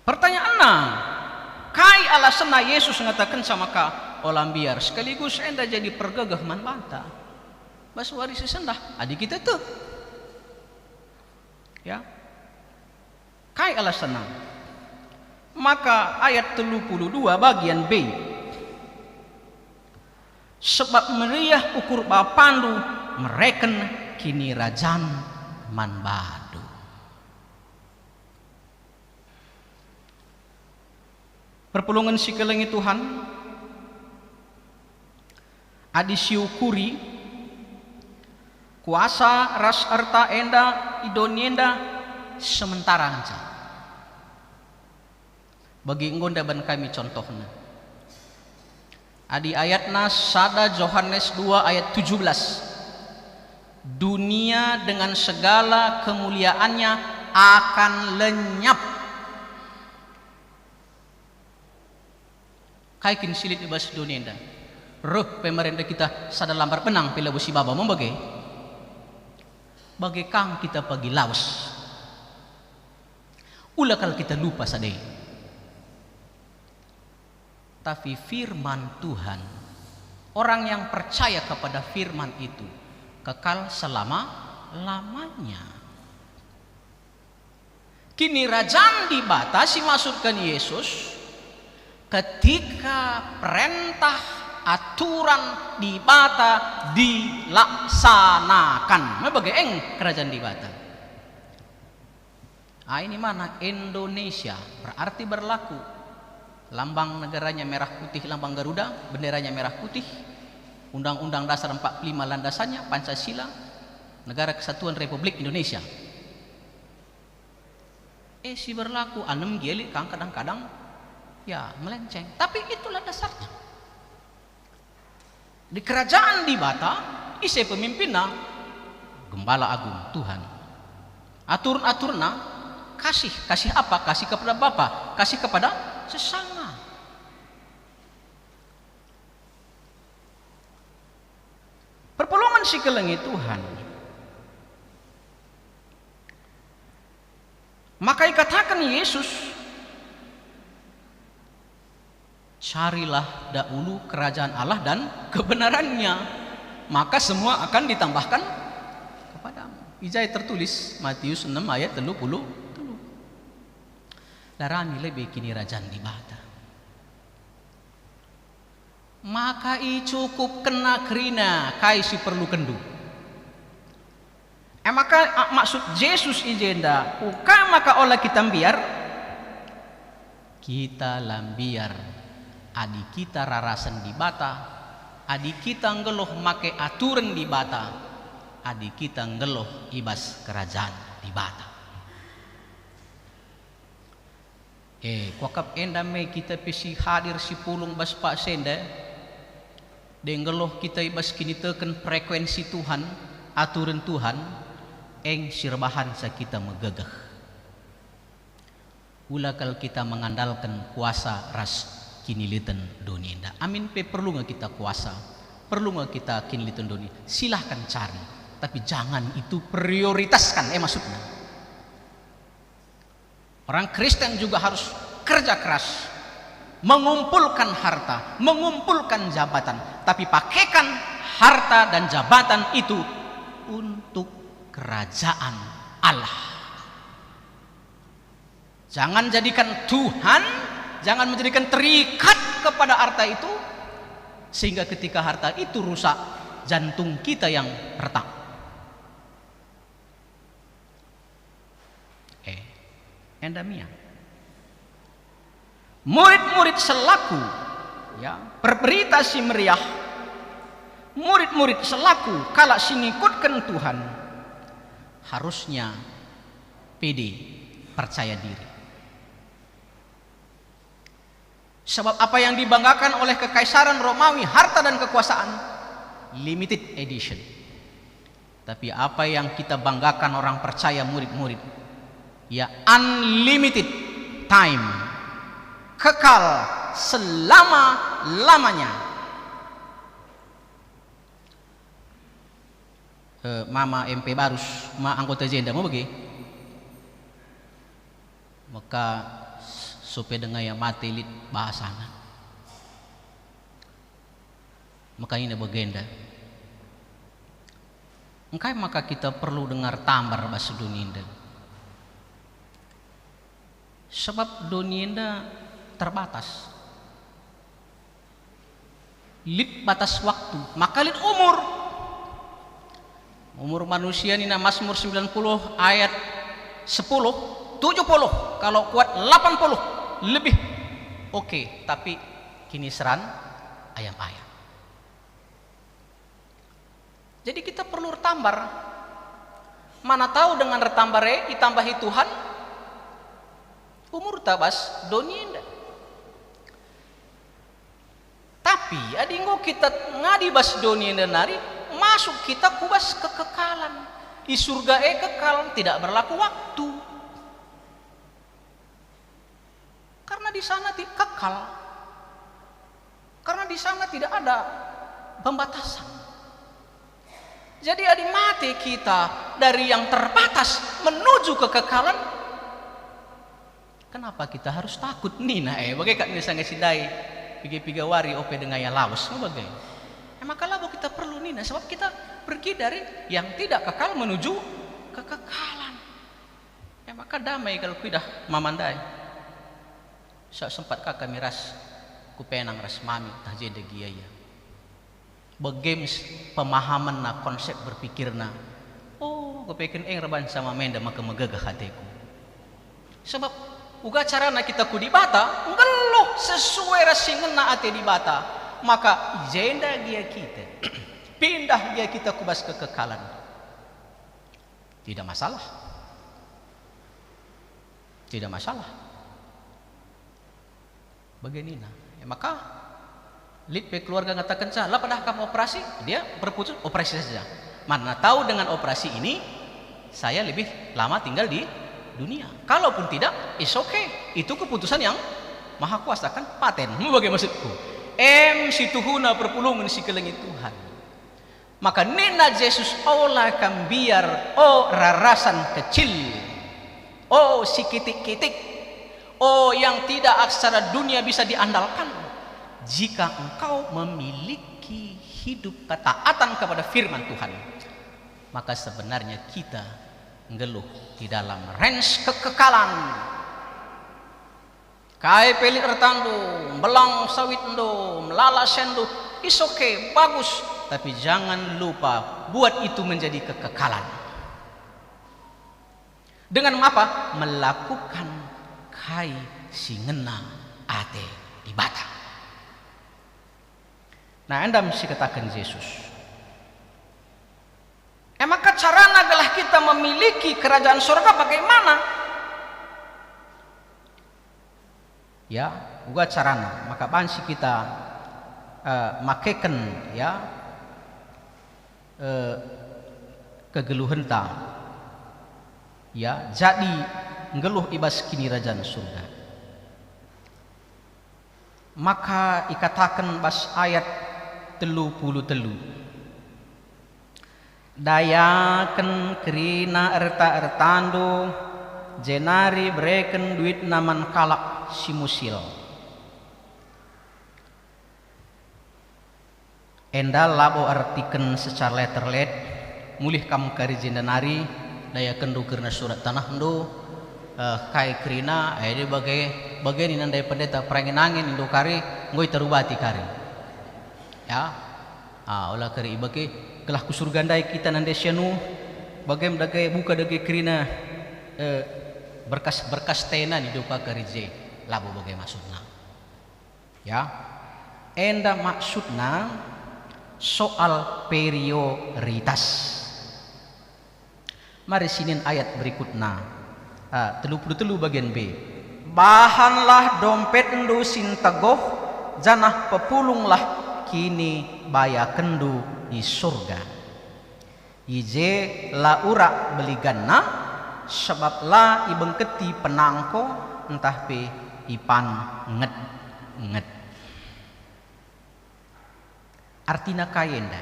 Pertanyaanna, kai alasanna Yesus ngatakenca maka ola mbiar sekaligus enda jadi pergegeh man banta? Bas wari si sendah, adi kita tek. Ya. Kai alasanna? Maka ayat telu puluh dua bagian B. Sebab meriah ukur Bapandu mereken kinirajan man bandu. Perpulungen si kelengi Tuhan, adi siukuri, kuasa ras erta enda i doni enda sementara ngenca. Bagi enggo ndaban kami contohna. Adi ayatna sada Johanes dua ayat tujuh belas, "Dunia dengan segala kemuliaannya akan lenyap." Kai kin si lit i bas doni enda? Reh pe marenda kita sada lambar benang pe labo sibaba, me bage? Bage kang kita pagi lawes. Ula kal kita lupa sada i. Tapi firman Tuhan, orang yang percaya kepada firman itu kekal selama-lamanya. Kinirajan Dibata si maksudken Yesus ketika perentah aturan Dibata dilaksanakan. Me bage eng kerajaan Dibata. Ah, ini mana Indonesia, berarti berlaku. Lambang negaranya merah putih, lambang Garuda, benderanya merah putih, Undang-Undang Dasar empat puluh lima landasannya, Pancasila, Negara Kesatuan Republik Indonesia. Eh, si berlaku, anem gia lit kang kadang-kadang, ya, melenceng. Tapi itulah dasarnya. Di kerajaan Dibata, ise pemimpinna? Gembala Agung, Tuhan. Aturen-aturenna, kasih. Kasih apa? Kasih kepada Bapa, kasih kepada sesama. Perpulungen si kelengi Tuhan. Maka ikataken Yesus, "Carilah dahulu kerajaan Allah dan kebenarannya, maka semua akan ditambahkan kepadamu." I jai tertulis, Matius enam ayat telu puluh telu. Darami lebe kinirajan Dibata. Maka icukupkenna kerina kai si perlukenndu. E maka, a, maksud Jesus i jenda, uka maka ola kita mbiar? Kita la mbiar adi kita rarasen Dibata, adi kita nggeluh make aturen Dibata, adi kita nggeluh i bas kerajaan Dibata. Eh, kuakap enda me kita pe si hadir si pulung bas paksa enda, denggeloh kita i bas kiniteken frekuensi Tuhan, aturen Tuhan, eng si erbahanca kita megegeh. Ula kal kita mengandalken kuasa ras kiniliten doni enda. Amin pe perlu nge kita kuasa, perlu nge kita kiniliten doni, silahkan cari, tapi jangan itu prioritaskan, eh, maksudnya. Orang Kristen juga harus kerja keras, mengumpulkan harta, mengumpulkan jabatan, tapi pakaikan harta dan jabatan itu untuk kerajaan Allah. Jangan jadikan Tuhan, jangan menjadikan terikat kepada harta itu, sehingga ketika harta itu rusak, jantung kita yang retak. Eh, enda mia. Murid-murid selaku, ya, perberita si meriah, murid-murid selaku kalak si ngikutken Tuhan, harusnya pede, percaya diri. Sebab apa yang dibanggakan oleh kekaisaran Romawi, harta dan kekuasaan, limited edition. Tapi apa yang kita banggakan orang percaya, murid-murid, ya, unlimited time, kekal selama-lamanya. Eh, mama M P Barus, ma anggota jenda, mau bagi? Maka sope denga ia mate lit bahasana. Maka nina bagenda. Engkai maka kita perlu dengar tambar bas doni enda? Sebab doni enda terbatas. Lit batas waktu, maka lit umur. Umur manusia nina Mazmur sembilan puluh ayat sepuluh, tujuh puluh, kalau kuat delapan puluh, lebih oke, tapi kiniseran ayam-ayam. Jadi kita perlu ertambar. Mana tahu dengan ertambar e itambahi Tuhan umurta bas doni enda. Tapi adi enggo kita ngadi bas doni enda nari, masuk kita ku bas kekekalan. I surga e kekal, tidak berlaku waktu. Karena di sana ti-, kekal. Karena di sana tidak ada pembatasan. Jadi adi mate kita dari yang terbatas menuju kekekalan, kenapa kita harus takut nina, eh, bage kap nina sanga si ndai, piga-piga wari ope denga ia lawes, me bage. E maka labo kita perlu nina, sebab kita pergi dari yang tidak kekal menuju kekekalan. E maka damai kal kuidah mama ndai. Sa-, sempat ka kami ras ku Penang ras mami tah jenda gia ia. Bage me s-, pemahamenna, konsep berpikirna. Oh, kupeken e erban sama menda maka megegeh ateku. Sebab uga carana kita ku Dibata, nggeluh sesuai ras si ngena ate Dibata, maka i jenda gia kita. Pindah gia kita ku bas kekekalan. Tidak masalah. Tidak masalah. Bage nina. E maka, lit pe keluarga ngatakenca, "La pedah kam operasi?" Dia berputus, "Operasi saja." Mana tahu dengan operasi ini, saya lebih lama tinggal di dunia. Kalaupun tidak, it's okay. Itu keputusan yang Maha Kuasa, kan? Paten. Bage maksudku. Em situhuna perpulungen si kelengi Tuhan. Maka nina Jesus, "Ola kam mbiar, o rarasan kecil, o si kitik-kitik, o yang tidak secara dunia bisa diandalkan. Jika engkau memiliki hidup ketaatan kepada firman Tuhan, maka sebenarnya kita nggeluh di dalam range kekekalan." Kai pe lit ertandu, mbelang sawitndu, melala senndu, is okay, bagus, tapi jangan lupa buat itu menjadi kekekalan. Dengan apa? Melakukan kai si ngena ate Dibata. Nah, enda me si kataken Jesus. E maka carana gelah kita memiliki kerajaan sorga bagaimana? Ya, uga carana maka banci kita, eh, makeken, ya, eh, kegeluhenta, ya, jadi nggeluh i bas kinirajan surga. Maka ikataken bas ayat telu puluh telu, "Dayaken kerina erta-ertandu, jenari bereken duitna man kalak si musil." Enda labo ertiken secara letter-let, mulih kam kari jenda nari, dayakenndu kerina surat tanahndu, eh, kai kerina, eh, adi bage, bage nina ndai pendeta, perangin-angin indu kari, enggo iterubati kari. Ya, ah, ola kari ibage, gelah ku surga ndai kita nande sianu, bage me dage, buka dage kerina, eh, berkas-berkas tena nindu ka kari je, labo bage maksudna. Ya, enda maksudna soal prioritas. Mari sinen ayat berikutna, ah, telu puluh telu bagian B. "Bahanlah dompetndu si ntegoh, janah pepulunglah kinibayakenndu i surga." I je la urak beliganna, sabap la ibengketi penangko ntah pe ipan nget-nget. Artina kai enda?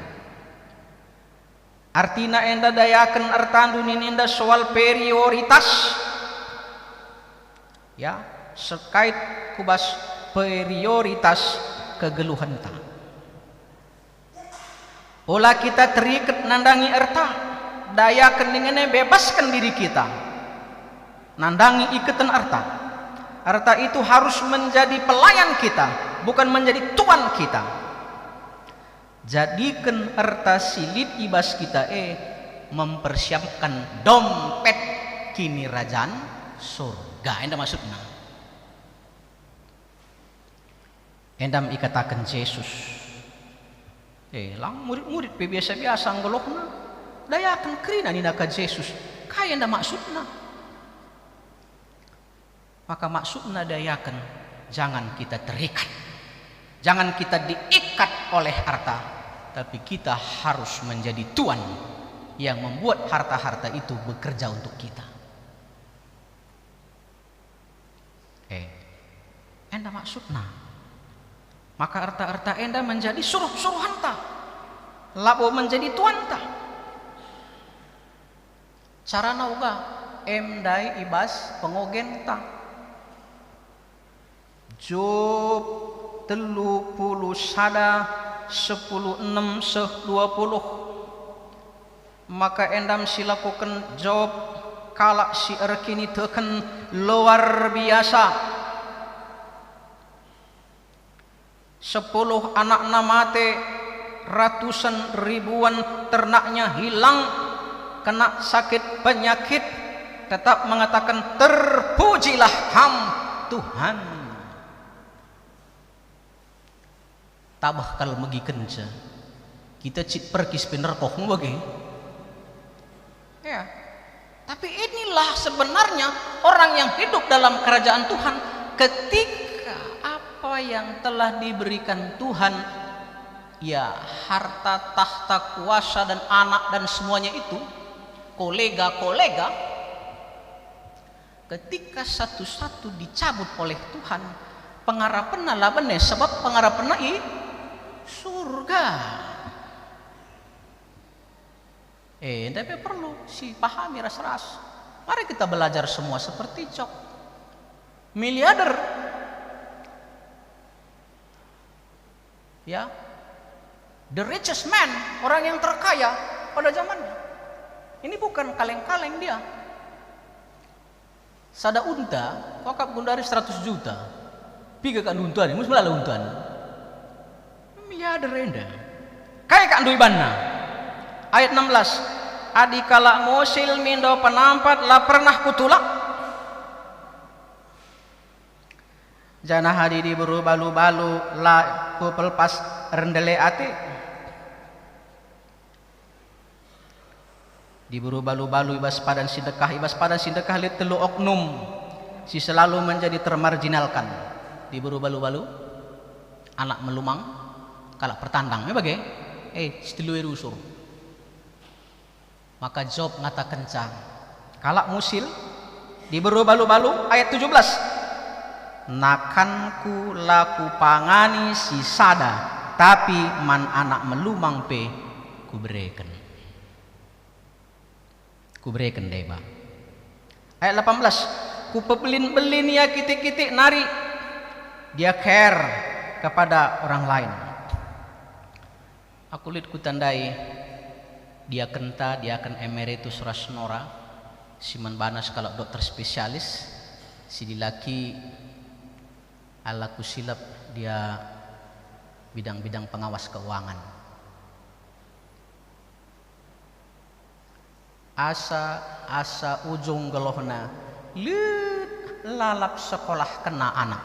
Artina enda dayaken ertandu nininda soal prioritas. Ya, sekait ku bas prioritas kegeluhenta. Ola kita teriket nandangi erta, dayaken dingen e bebasken diri kita. Nandangi iketen erta. Erta itu harus menjadi pelayan kita, bukan menjadi tuan kita. Jadiken erta si lit i bas kita e mempersiapken dompet Kinirajan Surga. Enda maksudna. Enda me ikataken Jesus. Eh, lang murid-murid pe biasa-biasa nggeluhna. Dayaken kerina nina ka Jesus. Kai enda maksudna? Maka maksudna dayaken, jangan kita terikat. Jangan kita diikat oleh harta, tapi kita harus menjadi tuan yang membuat harta-harta itu bekerja untuk kita. Eh, enda maksudna. Maka erta-erta enda menjadi suruh-suruhanta, labo menjadi tuanta. Carana uga, em ndai i bas pengogenta. Job telu puluh sada, sepuluh enem seh dua puluh. Maka enda me si lakoken Job, kalak si erkiniteken luar biasa. Sepuluh anakna mate, ratusen ribuan ternaknya hilang, kena sakit penyakit, tetap mengataken, "Terpujilah Ham, Tuhan." Tabeh kal megikenca. Kita cit perkis pe nerkoh me bage. Ya. Tapi inilah sebenarnya orang yang hidup dalam kerajaan Tuhan. Ketika apa yang telah diberikan Tuhan, ya, harta, tahta, kuasa, dan anak, dan semuanya itu, kolega-kolega, ketika satu-satu dicabut oleh Tuhan, pengarapenna la bene, sebab pengarapenna i surga. Eh, enda pe perlu sipahami ras-ras. Mari kita belajar semua seperti Job. Miliarder. Ya. The richest man, orang yang terkaya pada zamannya. Ini bukan kaleng-kaleng dia. Sada unta, kuakap gundari seratus juta. Piga kak unta ni? Mus melala unta ni. Miliarder enda. Kai kak ndu ibanna? Ayat enam belas. Adi kalak musil mindo penampat la pernah kutulak. Janah adi diberu balu-balu la kupelpas erndele ate. Diberu balu-balu i bas padan si ndekah, i bas padan si ndekah lit telu oknum si selalu menjadi termarginalkan. Diberu balu-balu, anak melumang, kalak pertandang, me bage? Eh, si telu e rusur. Maka Job ngatakenca, kalak musil, diberu balu-balu, ayat tujuh belas, "Nakanku la kupangani si sada, tapi man anak melumang pe kubereken." Kubereken deba. Ayat delapan belas, "Kupebelin-belin ia kitik-kitik nari, dia care kepada orang lain." Aku lit kutandai diakenta, diaken emeritus ras nora, si man bana sekalak dokter spesialis, si dilaki ala kusilap dia bidang-bidang pengawas keuangan. Asa, asa ujung gelohna, lit lalap sekolahkenna anak.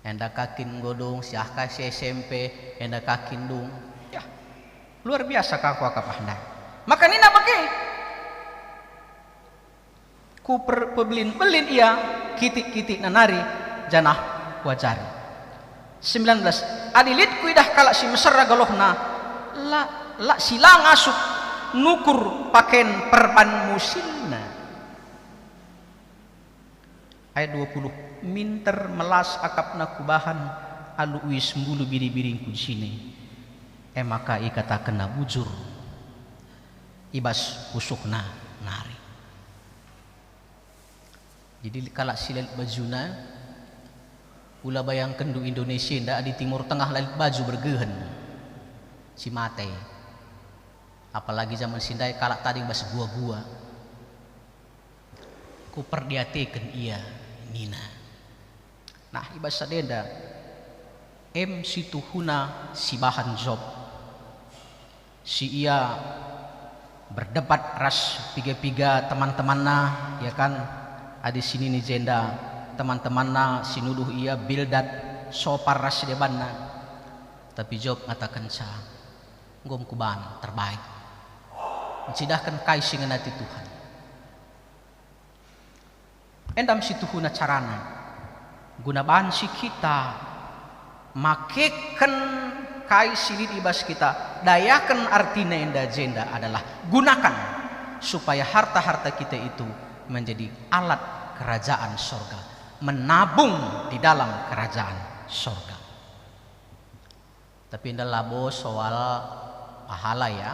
Enda ka kin enggo dung, siah ka si S M P, enda ka kin dung. Yah, luar biasa ka kuakap ah ndai. Maka nina bage, "Ku per-, pebelin-belin ia kitik-kitik nari, janah kuajari." Sembilan belas, "Adi lit kuidah kalak si mesera gelohna, la, la si la ngasup nukur paken perban musilna." Ayat dua puluh, "Minter melas akapna kubahan alu uis mbulu biri-biringku jine." E maka ikatakenna bujur i bas pusuhna nari. Jadi kalak si la lit bajuna, ula bayangkenndu Indonesia enda adi Timur Tengah la lit baju bergehen, si mate. Apalagi zaman si ndai kalak tading bas gua-gua. Kuperdiateken ia nina. Nah, i bas sada enda, Em situhuna sibahan Job, si ia berdebat ras piga-piga teman-temanna, ya kan? Adi sinini jenda teman-temanna si nuduh ia Bildad, Sopar ras debanna. Tapi Job ngatakenca, "Enggo kuban terbaik, ncidahken kai si ngenati Tuhan." Enda me situhuna carana, guna banci kita makeken kai si lit i bas kita, dayaken artina enda jenda adalah gunakan supaya harta-harta kita itu menjadi alat kerajaan sorga, menabung di dalam kerajaan sorga. Tapi enda labo soal pahala, ya.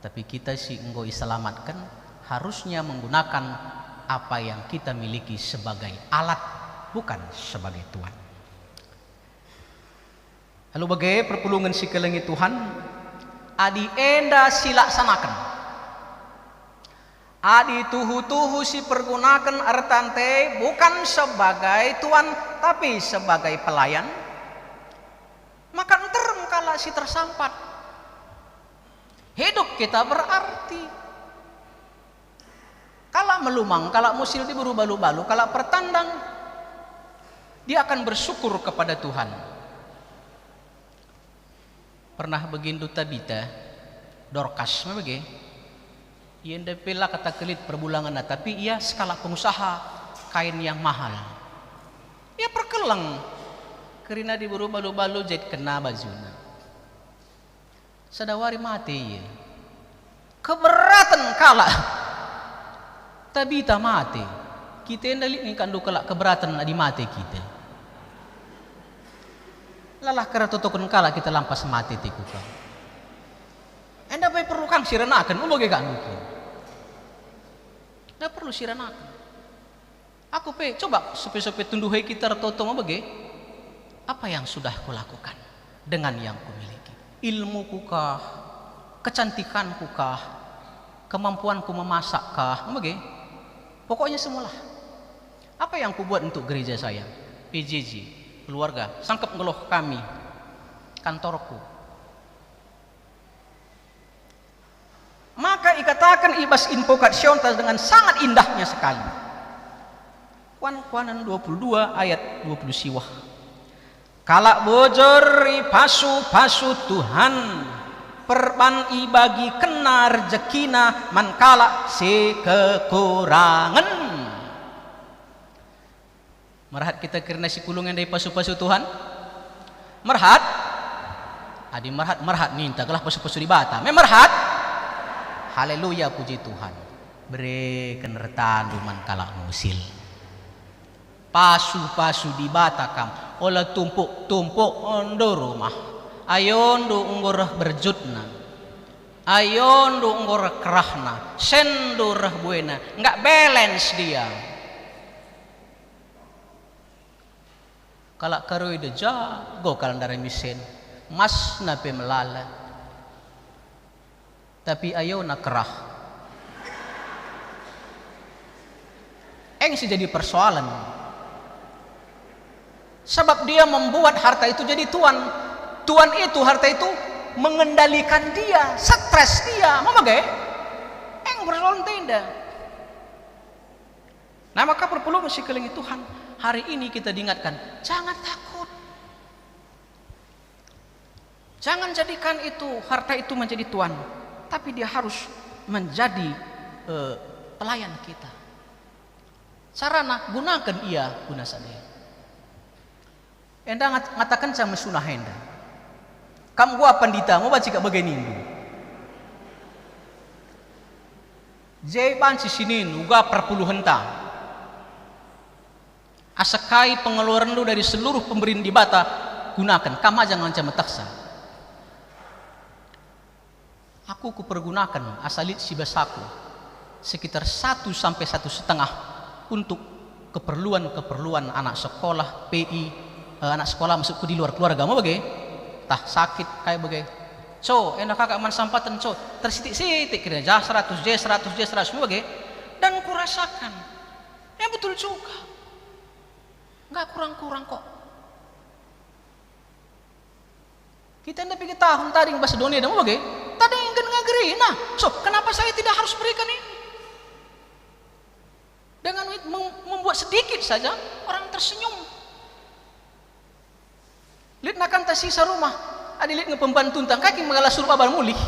Tapi kita si enggo iselamatken harusnya menggunakan apa yang kita miliki sebagai alat, bukan sebagai tuan. Alu bage perpulungen si kelengi Tuhan, adi enda silaksanaken, adi tuhu-tuhu sipergunaken ertanta e bukan sebagai tuan, tapi sebagai pelayan, maka nterem kalak si tersampat. Hidup kita berarti. Kalak melumang, kalak musil diberu balu-balu, kalak pertandang, dia akan bersyukur kepada Tuhan. Pernah begindu Tabita, Dorkas me bage. Ia enda pe la kata kelit perbulangenna, tapi ia sekalak pengusaha kain yang mahal. Ia perkeleng, kerina diberu balu-balu jahitkenna bajuna. Sada wari mate ia. Keberaten kalak. Tabita mate. Kita enda lit nge kalak keberaten adi mate kita. Lalah kera totoken kalak kita lampas mate tikuka. Enda pe perlu kang siranaken, umbage kak nduki. Enda perlu siranaken. Aku pe, coba sope-sope tunduhi kita ertoto me bage. Apa yang sudah kulakukan dengan yang kumiliki? Ilmuku kah? Kecantikanku kah? Kemampuanku memasak kah? Me bage. Pokoknya semualah. Apa yang kubuat untuk gereja saya? P J J, keluarga, sangkep ngeluh kami, kantorku. Maka ikataken i bas Invocationta dengan sangat indahnya sekali. Kuan-kuanen dua puluh dua ayat dua puluh siwah. Kalak bujur ipasu-pasu Tuhan, perban ibagikenNa rejekina man kalak si kekurangen. Merhat kita kerina si pulung enda ipasu-pasu Tuhan? Merhat? Adi merhat, merhat ninta gelah pasu-pasu Dibata. Me merhat? Haleluya, puji Tuhan. Bereken ertandu man kalak musil. Pasu-pasu Dibata kam, ola tumpuk-tumpuk ndo rumah. Ayondu enggo reh berjutna. Ayondu enggo reh kerahna. Senndu reh buena. Nggak balance dia. Kalak Karoi de jago kal ndarami sen, masna pe melala. Tapi ayona kerah. Eng si jadi persoalan. Sebab dia membuat harta itu jadi tuan. Tuan itu, harta itu mengendalikan dia, stres dia. Mau bage? Eng persoalan tenda. Nah, maka perpulung si kelengi Tuhan, hari ini kita diingatkan, jangan takut. Jangan jadikan itu, harta itu menjadi tuan, tapi dia harus menjadi, eh, pelayan kita. Carana, gunaken ia guna sada. Enda ngat-, ngatakenca me sunah enda. Kam gua pandita, mau banci kak bage nindu. Je banci sinin uga perpuluhenta. Asa kai pengeluarenndu dari seluruh pemberin Dibata, gunaken, kam aja nganca metehsa. Aku kupergunaken asa lit si bas aku, sekitar satu sampai satu setengah untuk keperluan-keperluan anak sekolah, P I, eh, anak sekolah masukku di luar keluarga, mau bage? Tah sakit, kai bage? Co, enda kakak man sampaten, co, tersitik-sitik kira, jah seratus, je seratus, je seratus, mau bage? Dan kurasakan, ya betul juga. Nggak kurang-kurang kok. Kita enda piga tahun tading bas doni enda, bage? Tadingken nge gerina. So, kenapa saya tidak harus berikan ini? Dengan mem-, membuat sedikit saja, orang tersenyum. Lit nakanta sisa rumah, adi lit nge pembantunta, engkai kin maka la suruh baba mulih?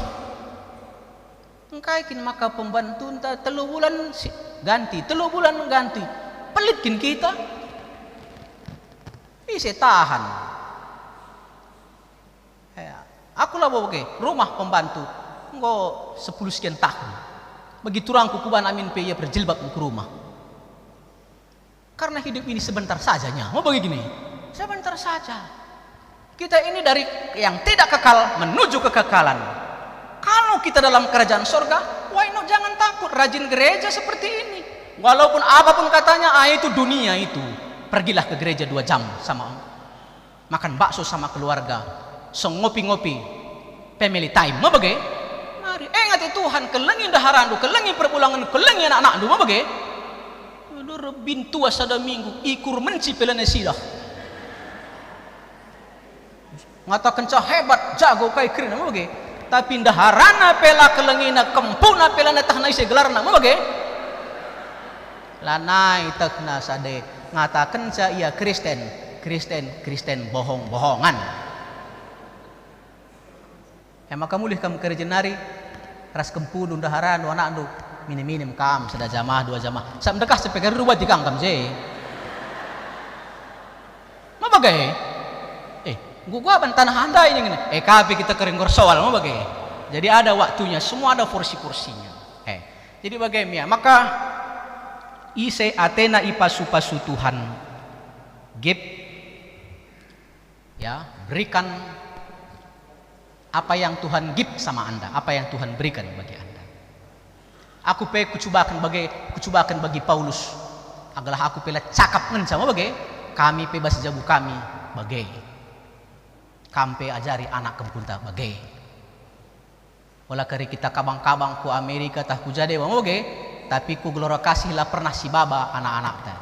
Engkai kin maka pembantunta telu bulan si-, ganti, telu bulan ganti? Pelit kin kita? Ise tahan? Ya, aku labo bage, rumah pembantu, enggo sepuluh sekian tahun. Bagi turangku kubahan amin pe ia berjilbab ku rumah. Karena hidup ini sebentar saja, nya. Mau bagi gini, sebentar saja. Kita ini dari yang tidak kekal menuju kekekalan. Kalau kita dalam kerajaan sorga, why not, jangan takut, rajin gereja seperti ini. Walaupun apapun katanya, ah, itu dunia itu. Pergilah ke gereja dua jam sama, makan bakso sama keluarga, so ngopi-ngopi, family time, ma bage? Mari, eh, ngati Tuhan, kelengi ndaharandu, kelengi perbulangen, kelengi anak-anakndu, ma bage? Aduh, rebin tua sada minggu, ikur menci pe la nasidah. Ngatakenca hebat, jago kai kerina, ma bage? Tapi ndaharana pe la kelengina, kempuna pe la netehna ise gelarna, ma bage? Lanai tehna sade, ngatakenca ia Kristen, Kristen, Kristen bohong-bohongan. E maka mulih kam kerja nari ras kempunu, ndaharandu, anakndu, minim-minim kam sada jamah, dua jamah. Sab ndekah sepegar rubati kam, kam je. Ma bage? Eh, enggo guaban tanah andai ningin. Eh, kape kita kering soal, ma bage? Jadi ada waktunya, semua ada porsi-porsinya. Eh, jadi bage mia. Maka ise atena ipasu-pasu Tuhan, gip, ya, berikan apa yang Tuhan gip sama anda, apa yang Tuhan berikan bagi anda. Aku pe kucubaken bage, kucubaken bagi Paulus, adalah aku pe la cakap ngenca, ma bage, kami pe bas jabu kami bage. Kam pe ajari anak kempunta bage. Ola kari kita kabang-kabang ku Amerika tah ku ja dewa, ma bage, tapi ku Gelora Kasih la pernah sibaba anak-anakta.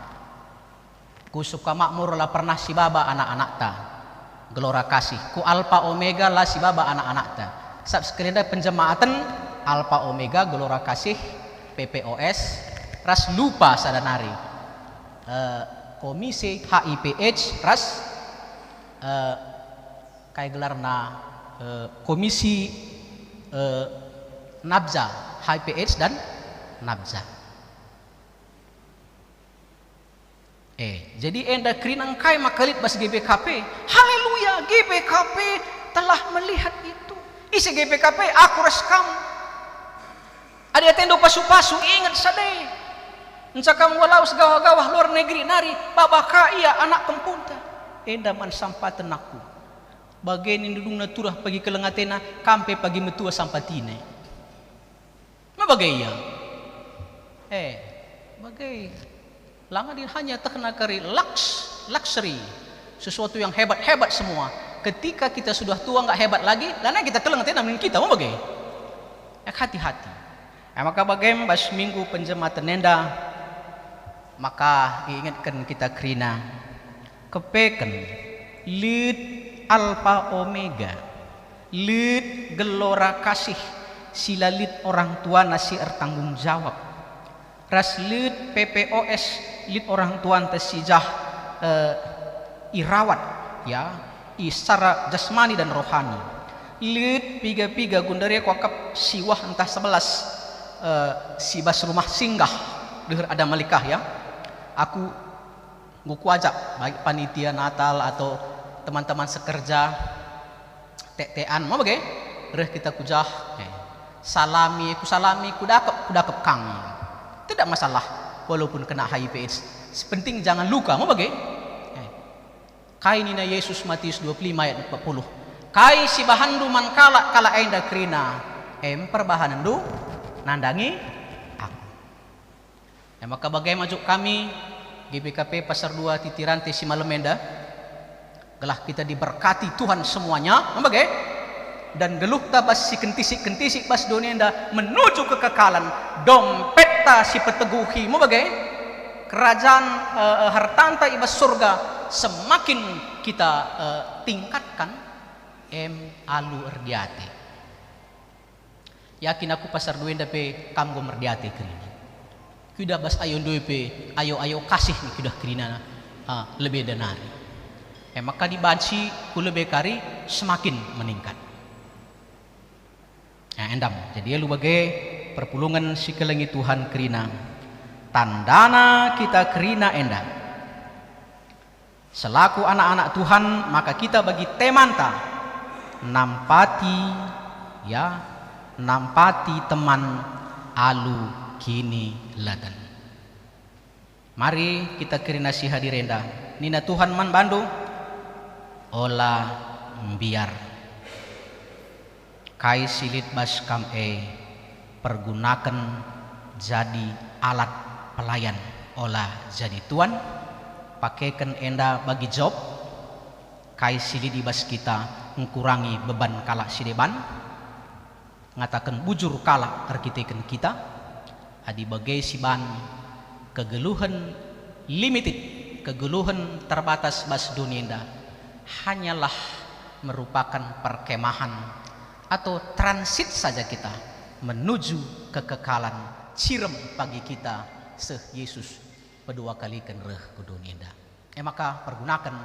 Ku Sukamakmur la pernah sibaba anak-anakta. Gelora Kasih. Ku Alfa Omega la sibaba anak-anakta. Sab sekalenda penjematen Alfa Omega, Gelora Kasih, P P O S, ras lupa sada nari. Eh, Komisi H I P AIDS ras, eh, kai gelarna, eh, Komisi, eh, Nabza, H I P AIDS dan Nabza. Eh, jadi enda kerina engkai maka lit bas G B K P? Haleluya, G B K P telah melihat itu. Ise G B K P? Aku ras kam. Adi atendu pasu-pasu, inget sade. Enca kam nggo lawes gawah-gawah luar negeri nari, babah ka ia anak kempunta. Enda man sampaten aku. Bage nindu dungna turah pagi keleng atena, kam pe pagi metua sampatine. Ma bage ia? Eh, bage. Langa din hanya tehna kari lux-, luxury. Sesuatu yang hebat-hebat semua. Ketika kita sudah tua, nggak hebat lagi, lanai kita keleng atena min kita, ma bage? Eh, hati-hati. Eh, maka bage bas minggu penjematen enda, maka iingetken kita kerina. Kepeken, lit Alfa Omega, lit Gelora Kasih si la lit orang tuana si ertanggung jawab, ras lit P P O S, lit orang tuanta si jah, eh, irawat, ya, i secara jasmani dan rohani. Lit piga-piga gundari kuakap siwah ntah sebelas, eh, si bas rumah singgah deher ada melikah, ya. Aku enggo kuajak baik panitia Natal atau teman-teman sekerja, tek-tekan, ma bage? Reh kita ku jah, eh, salami, kusalami, kudakep, kudakep kang. Tidak masalah, walaupun kena H I V AIDS. Sepenting jangan luka, ma bage? Eh, kai nina Yesus, Matius dua puluh lima ayat empat puluh, "Kai si bahanndu man kalak-kalak enda kerina, em perbahanenndu nandangi Aku." E maka bage majuk kami, G B K P Pasar dua Titirante si malem enda, gelah kita diberkati Tuhan semuanya, ma bage? Dan geluhta bas si kentisik-kentisik bas doni enda menuju kekekalan, dompetta si peteguhi, ma bage? Kerajaan, eh, eh, hartanta i bas surga semakin kita, eh, tingkatkan. Em alu erdiate. Yakin aku pasar duenda pe kam enggo merdiate kerina. Kuidah bas ayo ndoi pe ayo-ayo kasih nge kuidah kerina, ah, lebe enda nari. E maka dibanci ku lebe kari semakin meningkat. Nah, endam. Jadi alu bage perpulungen si kelengi Tuhan kerina. Tandana kita kerina enda. Selaku anak-anak Tuhan, maka kita bagi temanta nampati, ya, nampati teman alu kinileten. Mari kita kerina si hadir enda. Nina Tuhan man bandu, "Ola mbiar." Kai si lit bas kam e, pergunaken jadi alat pelayan, ola jadi tuan. Pakeken enda bagi Job. Kai si lit i bas kita, ngkurangi beban kalak si deban, ngataken bujur kalak erkiteken kita. Adi bage si ban kegeluhen limited, kegeluhen terbatas bas doni enda, hanyalah merupakan perkemahan atau transit saja kita menuju kekekalan, cirem pagi kita seh Yesus pedua kaliken reh ku doni enda. E maka pergunaken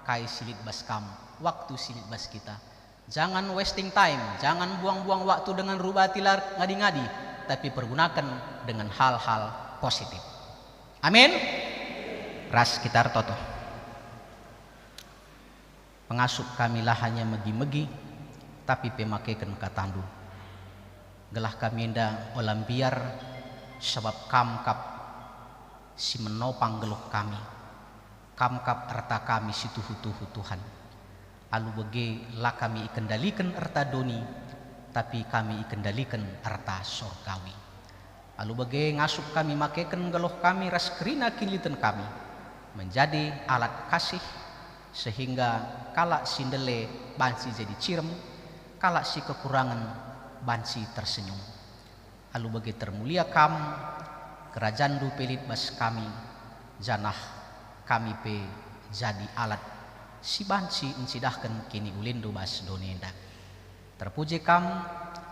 kai si lit bas kam, waktu si lit bas kita. Jangan wasting time, jangan buang-buang waktu dengan rubati la ngadi-ngadi, tapi pergunaken dengan hal-hal positif. Amin. Ras kita ertoto. Pengasup kami la hanya megi-megi, tapi pe makeken katandu. Gelah kami enda ola mbiar, sabap Kam kap si menopang geluh kami. Kam kap erta kami si tuhu-tuhu, Tuhan. Alu bage la kami ikendaliken erta doni, tapi kami ikendaliken erta sorgawi. Alu bage ngasup kami makeken geluh kami ras kerina kiniliten kami menjadi alat kasih, sehingga kalak si ndele banci jadi cirem, kalak si kekurangen banci tersenyum. Alu bage termulia Kam, kerajanNdu pe lit bas kami, janah kami pe jadi alat si banci ncidahken kiniulinNdu bas doni enda. Terpuji Kam,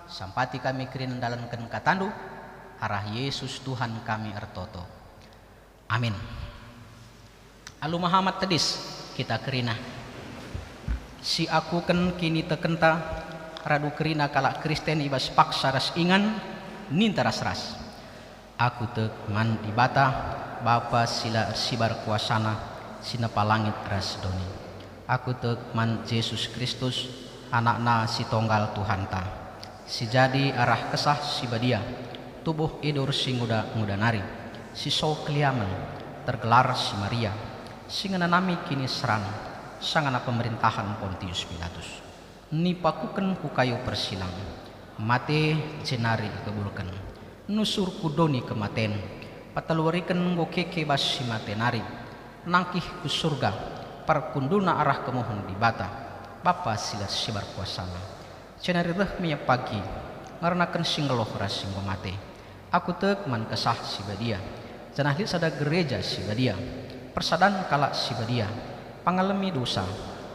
sampati kami kerina ndalanken kataNdu, arah Yesus Tuhan kami ertoto. Amin. Alu mehamat tedis kita kerina. Siakuken kinitekenta, radu kerina kalak Kristen i bas paksa ras ingan, ninta ras-ras. Aku tek man Dibata, Bapa si la ersibar kuasaNa, si nepa langit ras doni. Aku tek man Jesus Kristus, AnakNa si Tonggal Tuhanta, si jadi arah Kesah Si Badia, tubuh idur si nguda-nguda nari, si so keliamen, tergelar si Maria, si ngenanami kiniseran, sangana pemerintahan Pontius Pilatus. Nipakuken ku kayu persilang, mate jenari ikuburken, nusur ku doni kematen, pataluariken enggo keke bas si mate nari, nangkih ku Surga, parkundulna arah kemuhen Dibata, Bapa si la ersibar kuasaNa. Jenari reh me Ia pagi, ngernaken si nggeluh ras si enggo mate. Aku tek man Kesah Si Badia, janah lit sada Gereja Si Badia, persadan kalak si badia, pangalemi dosa,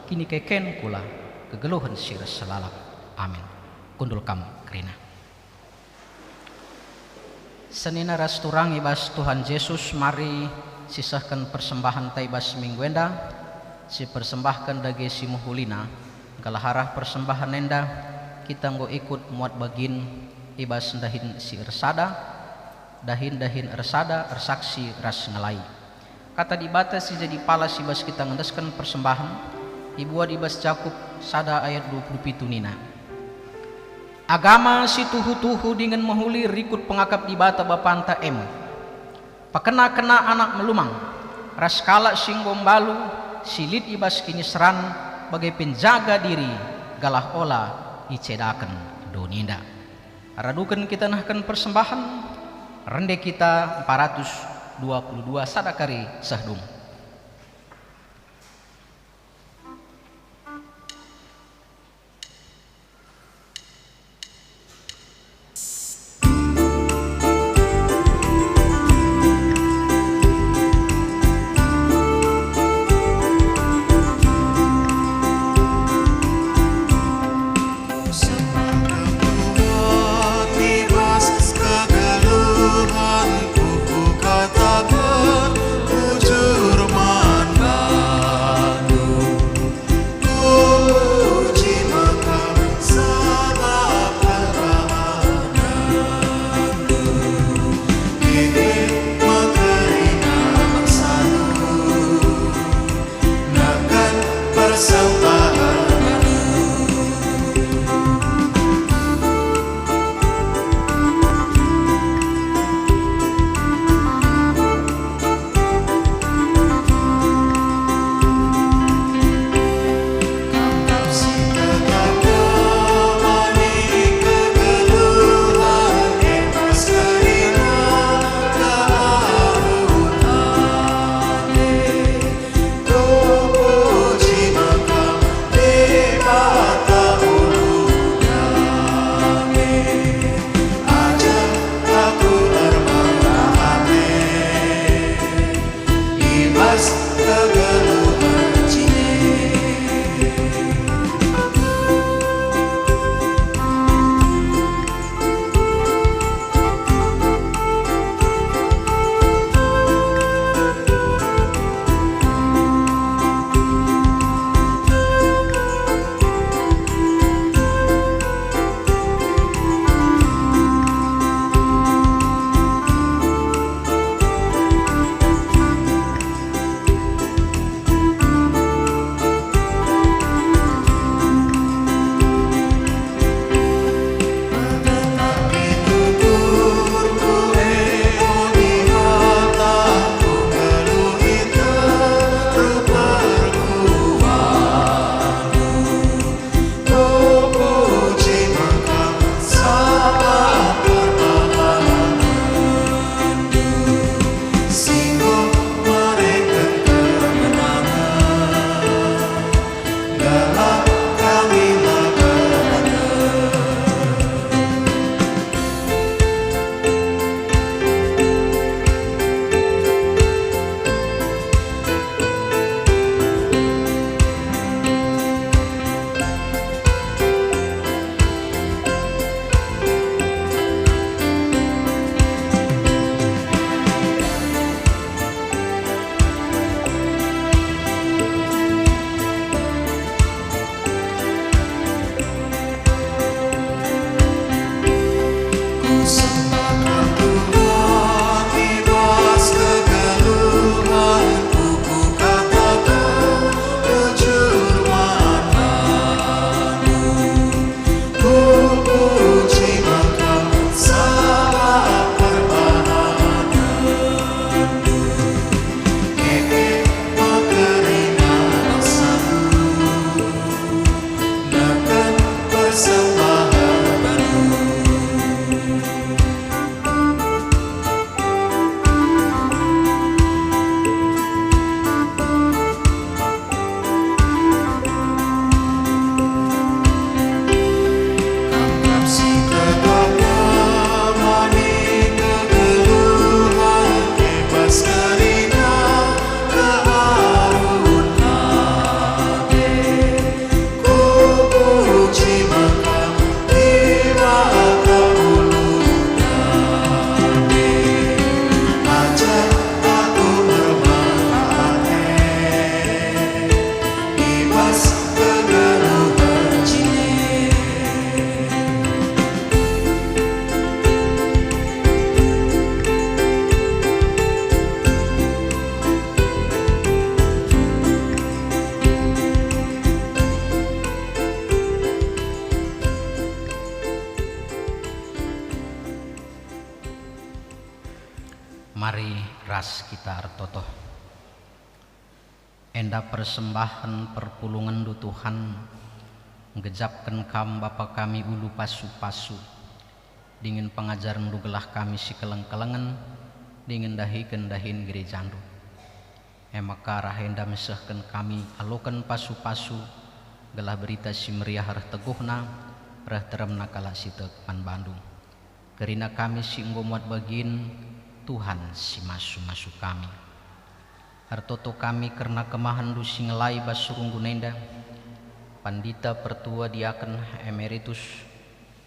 kinikeken kula, kegeluhen si erselalap. Amin. Kundul kam kerina. Senina ras turang i bas Tuhan Jesus, mari sisehken persembahenta i bas minggu enda, sipersembahken dage si mehulina, gelah arah persembahen enda kita enggo ikut muat bagin i bas dahin si ersada, dahin-dahin ersada ersaksi ras ngelai. Kata Dibata si jadi pala si bas kita ngendesken persembahen, ibuat i bas Jakup sada ayat dua puluh pitu nina, "Agama si tuhu-tuhu dingen mehuli rikut pengakap Dibata Bapanta em. Pekena-kena anak melumang, ras kalak si enggo mbalu, si lit i bas kiniseran, bage pe njaga diri, gelah ola icedaken doni enda." Raduken kita nehken persembahen, rende kita empat ratus dua puluh dua, sada kari seh dung. Mari ras kita ertoto. Enda persembahen perpulungenndu, Tuhan, nggejapken Kam Bapa kami ulu pasu-pasu, dingen pengajarenndu gelah kami sikeleng-kelengen, dingen ndahiken dahin gerejandu. E maka arah enda mesehken kami aloken pasu-pasu, gelah Berita Si Meriah reh teguhna, reh teremna kalak si tek man bandu. Kerina kami si enggo muat bagin, Tuhan si masu-masu kami. Ertoto kami kerna kemahenndu si ngelai bas runggun enda, pandita, pertua, diaken, emeritus,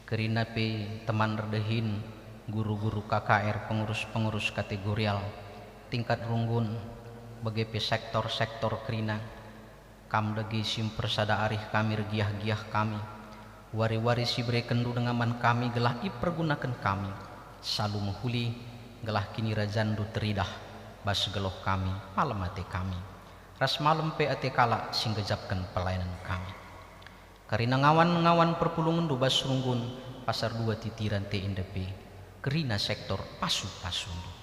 kerina pe teman erdehin, guru-guru K K R, pengurus-pengurus kategorial, tingkat runggun, bage pe sektor-sektor kerina. Kam dage si mpersada arih kami ergiah-giah kami. Wari-wari si berekenndu denga man kami gelah ipergunaken kami, salu mehuli, gelah kinirajanndu teridah bas geluh kami, malem ate kami, ras malem pe ate kalak si nggejapken pelayanen kami. Kerina ngawan-ngawan perpulungenndu bas runggun, pasar dua Titiran te enda pe, kerina sektor pasu-pasundu.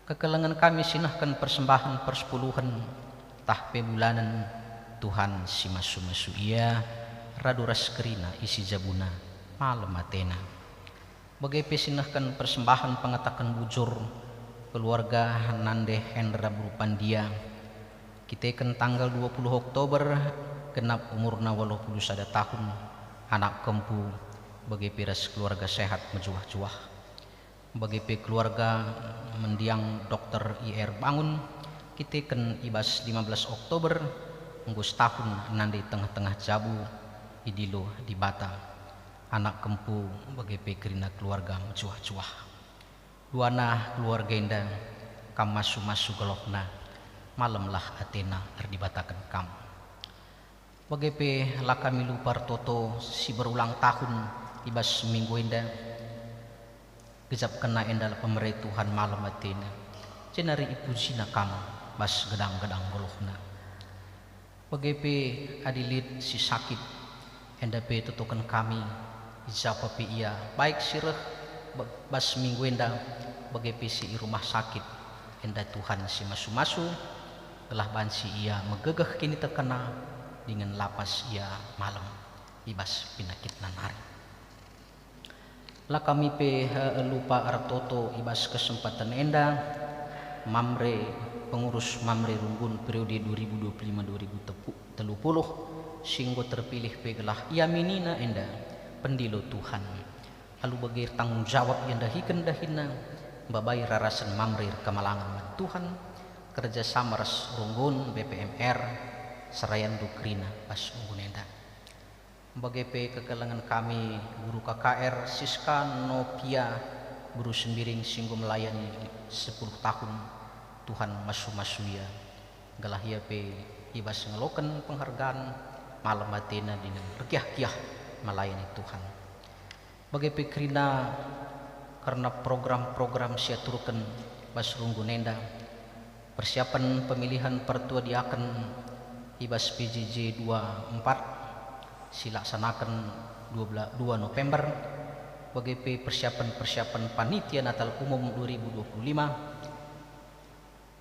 Kekelengen kami si nehken persembahen persepuluhen, tah pe bulanen, Tuhan si masu-masu ia, radu ras kerina isi jabuna, malem atena. Bage pe si nehken persembahen pengataken bujur, keluarga Nande Hendra Beru Pandia, kiteken tanggal dua puluh Oktober, genap umurna waluh puluh sada tahun, anak kempu, bage pe ras keluarga sehat mejuah-juah. Bage pe keluarga mendiang Dokter I R Bangun, kiteken i bas lima belas Oktober, enggo setahun nande tengah-tengah jabu idilo Dibata. Anak kempu bage pe kerina keluarga mejuah-juah. Duana keluarga enda kam masu-masu geluhna, malemlah atena erdibataken kam. Bage pe la kami lupa ertoto si berulang tahun i bas minggu enda. Gejapkenna enda pemere Tuhan malem atena, jenari ipujina kam bas gedang-gedang geluhna. Bage pe adi lit si sakit, enda pe totoken kami, i ja pe ia, baik si reh ba-, bas minggu enda, bage pe si i rumah sakit, enda Tuhan si masu-masu, gelah banci ia megegeh kinitekenna dingen lapas ia malem i bas penakitna nari. La kami pe, eh, lupa ertoto i bas kesempaten enda, Mamre, pengurus Mamre Runggun periode dua ribu dua puluh lima dua ribu telu puluh, si enggo terpilih pe gelah iaminina enda pendilo Tuhan. Alu bage ertanggung jawab ia ndahiken dahinna, mbabai rarasen Mamre erkemalangen man Tuhan, kerja sama ras Runggun, B P M R, serayandu kerina bas runggun enda. Bage pe kekelengen kami guru K K R Siska Nokia Beru Sembiring si enggo melayani sepuluh tahun, Tuhan masu-masu ia, gelah ia pe i bas ngeloken penghargaan, malem atena dingen ergiah-giah melayani Tuhan. Bage pe kerina kerna program-program si aturken bas runggun enda, persiapen pemilihan pertua diaken i bas P J J dua empat si laksanaken dua belas, dua November, bage pe persiapen-persiapen panitia Natal Umum dua ribu dua puluh lima,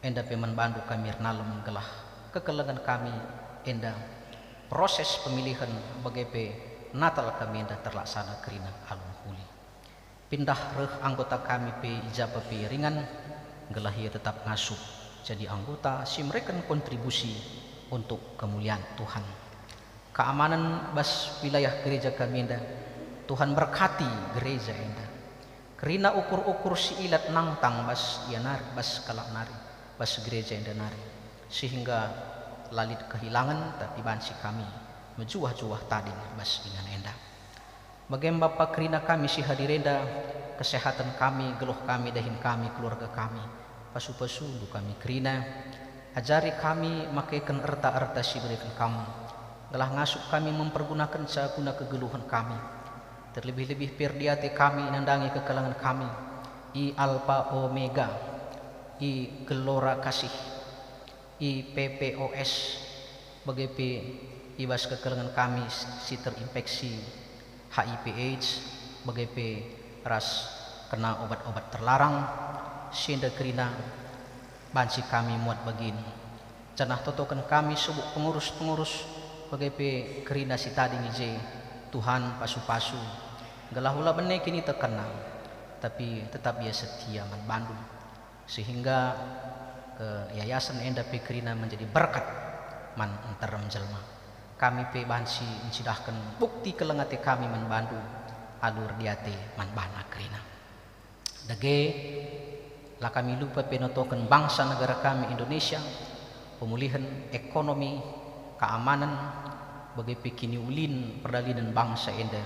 enda pe man bandu kami ernalem gelah kekelengen kami enda, proses pemilihan bage pe Natal kami enda terlaksana kerina alu mehuli. Pindah reh anggota kami pe i ja pe ringan, gelah ia tetap ngasup jadi anggota si mereken kontribusi untuk kemulian Tuhan. Keamanen bas wilayah gereja kami enda, Tuhan berkati gereja enda. Kerina ukur-ukur si ilat nangtang bas ia nari, bas kalak nari, bas gereja enda nari, sehingga la lit kehilangen, tapi banci kami mejuah-juah tading bas ingan enda. Bage me Bapa kerina kami si hadir enda, kesehatan kami, geluh kami, dahin kami, keluarga kami, pasu-pasundu kami kerina. Ajari kami makeken erta-erta si ibereken Kam, gelah ngasup kami mempergunakenca guna kegeluhen kami. Terlebih-lebih pe erdiate kami nandangi kekelengen kami, i Alpa Omega, i Gelora Kasih, i P P O S, bage pe i bas kekelengen kami si terinfeksi H I V AIDS, bage pe ras kena obat-obat terlarang, Si enda kerina banci kami muat bagin, janah totoken kami subuk pengurus-pengurus, bage pe kerina si tading i je. Tuhan, pasu-pasu, gelah ula bene kinitekenna, tapi tetap ia setia man bandu, sehingga, eh, yayasen enda pe kerina menjadi berkat man nterem jelma. Kami pe banci ncidahken bukti keleng ate kami man bandu alu erdiate man bana kerina. Dage, la kami lupa pe notoken bangsa negara kami Indonesia, pemulihen ekonomi, keamanan, bage pe kiniulin perdalinen bangsa enda.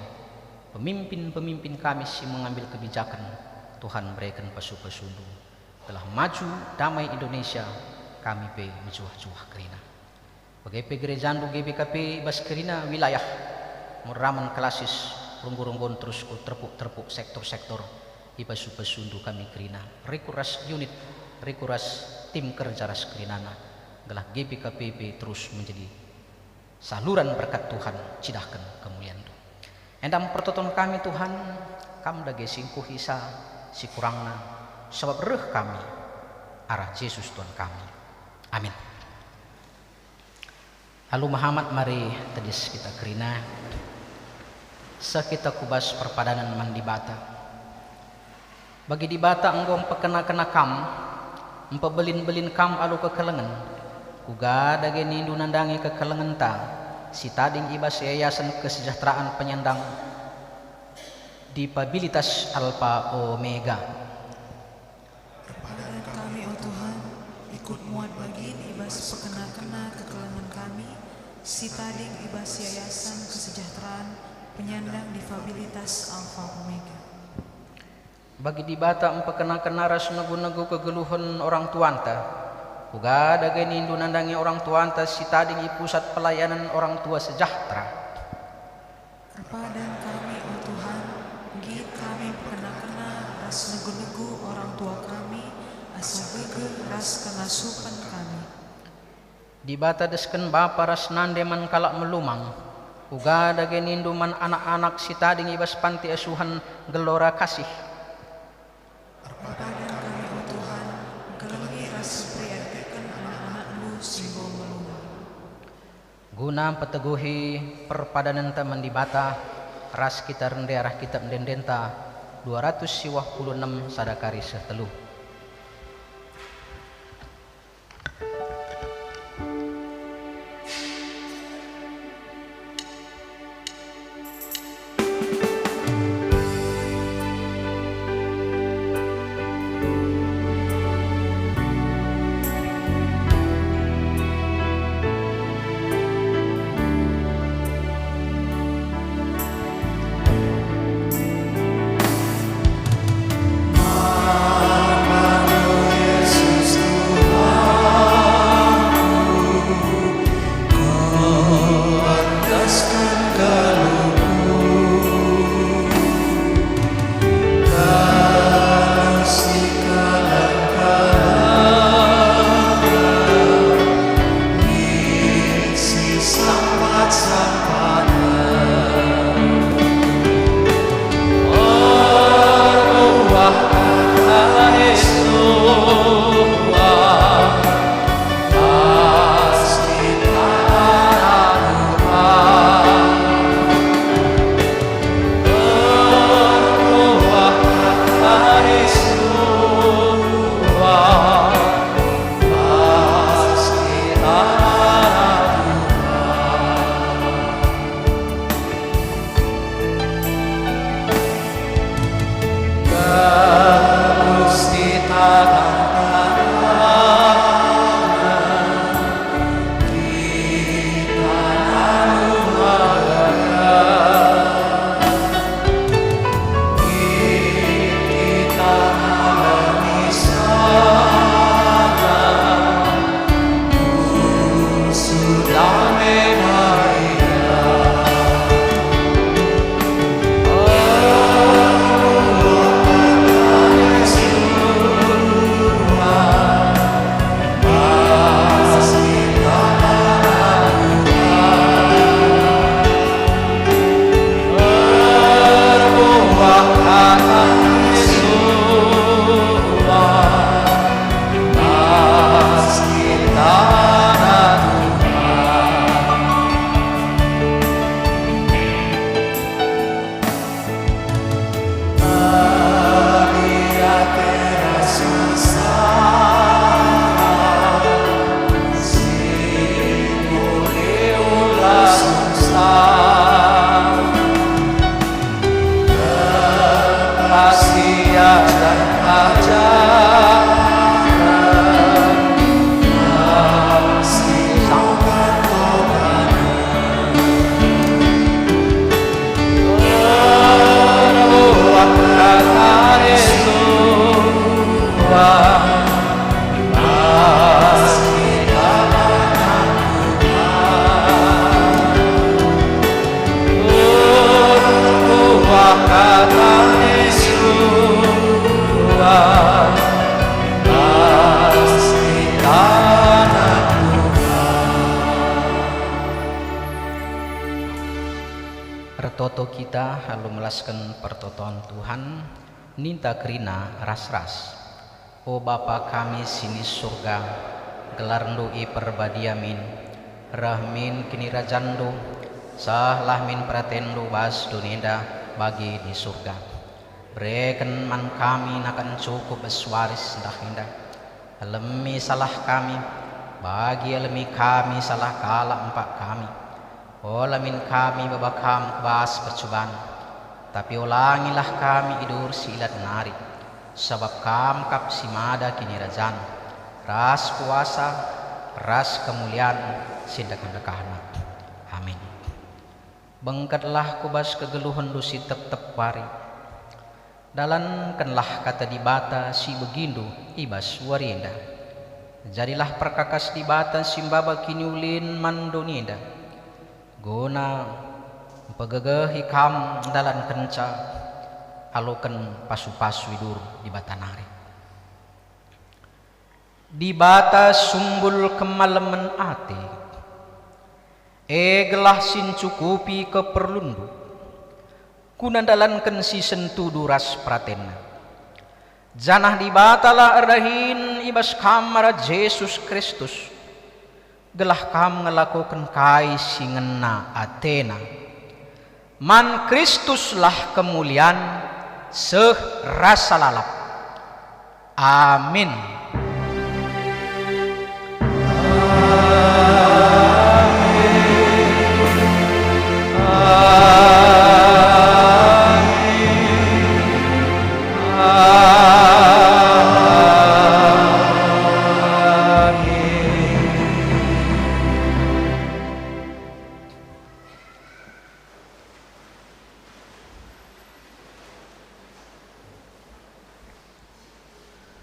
Pemimpin-pemimpin kami si mengambil kebijaken, Tuhan bereken pasu-pasundu, telah maju damai Indonesia, kami pe mejuah-juah kerina. Bage pe gerejandu G B K P i bas kerina wilayah, mun ramen klasis, runggu-runggun terus ku terpuk-terpuk sektor-sektor, ipasu-pasundu kami kerina, rikut ras unit, rikut ras tim kerja ras kerinana, gelah G B K P pe terus menjadi saluran berkat Tuhan, cidahken kemulianNdu. Enda me pertoton kami, Tuhan, Kam dage si engkuhisa, si kurangna, sabap reh kami arah Jesus Tuhan kami. Amin. Alu mehamat mari tedis kita kerina, seh kita ku bas perpadanen man Dibata. Bagi Dibata enggo mpekena-kena kam, mpebelin-belin kam alu kekelengen, kuga dage nindu nandangi kekelengenta si tading i bas yayasen kesejahteraan penyandang dipabilitas Alfa Omega. Erpadan kami, o Tuhan, ikut muat bagin i bas pekena-kena kekelengen kami, si tading i bas Yayasan Kesejahteraan Penyandang Difabilitas Alfa Omega. Bagi Dibata mpekena-kena ras negu-negu kegeluhen orang tuanta, kuga dage nindu nandangi orang tuanta si tading i Pusat Pelayanan Orang Tua Sejahtera. Erpadan kami, o Tuhan, nggit kami pekena-kena ras negu-negu orang tua kami, asa gegeh ras kengasupen kami. Dibata desken bapa ras nande man kalak melumang, uga dage nindu man anak-anak si tading i bas panti asuhen Gelora Kasih. Erpadan kami, o Tuhan, engkelengi ras mperdiateken anak-anakNdu si enggo melumang. Guna mpeteguhi perpadanenta man Dibata ras kita rende arah Kitab Ende-endenta dua ratus siwah puluh enem sada kari seh telu. Ertoto kita alu melasken pertoton Tuhan, ninta kerina ras-ras. O Bapa kami si ni Surga, gelarNdu iperbadia min, reh min kinirajanNdu, sehlah min peratenNdu bas doni enda bagi di Surga. Bereken man kami nakan cukup bas wari si sendah enda. Alemi salah kami, bagi alemi kami salah kalak empak kami. Ola min kami baba Kam ku bas percuban, tapi olangilah kami i dur si ilat nari, sabap Kam kap si mada kinirajan, ras kuasa, ras kemulian si ndekah-ndekahna. Amin. Bengketlah ku bas kegeluhenNdu si tep-tep wari. Dalankenlah kata Dibata si ibegiNdu i bas wari enda. Jadilah perkakas Dibata si maba kiniulin man doni enda, guna mpegegehi kam ndalankenca aloken pasu-pasu i dur Dibata nari. Dibata sumbul kemalemen ate, e gelah si ncukupi keperlunndu, guna ndalanken si sentudu ras peratenNa. Janah Dibatalah erdahin i bas kam arah Jesus Kristus, gelah kam ngelakoken kai si ngena ateNa. Man Kristuslah kemulian seh rasa lalap. Amin.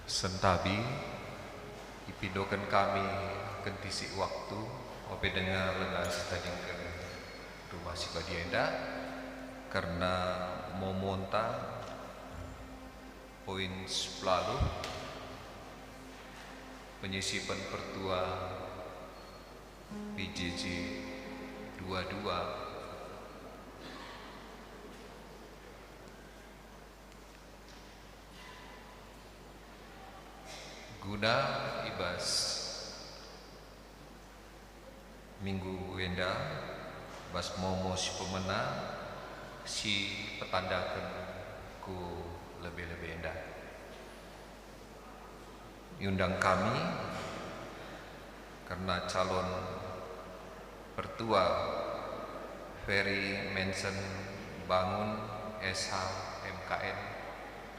Sentabi, ipindoken kami kentisik waktu, ope denga lenga sitadingken rumah si badia enda, kerna momonta poin sepuluh, penyisipen pertua P J J dua dua. Guna i bas minggu enda, bas momo si pemena si petandaken ku lebe-lebe enda. Iundang kami kerna calon pertua Ferry Manson Bangun, S H, M K N,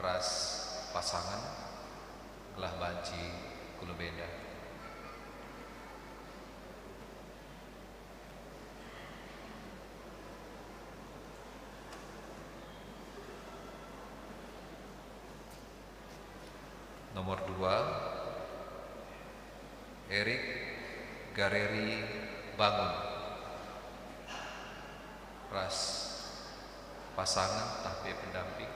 ras pasangen, gelah banci ku lebe enda. Nomor dua, Erik Gareri Bangun ras pasangen tah pe pendamping.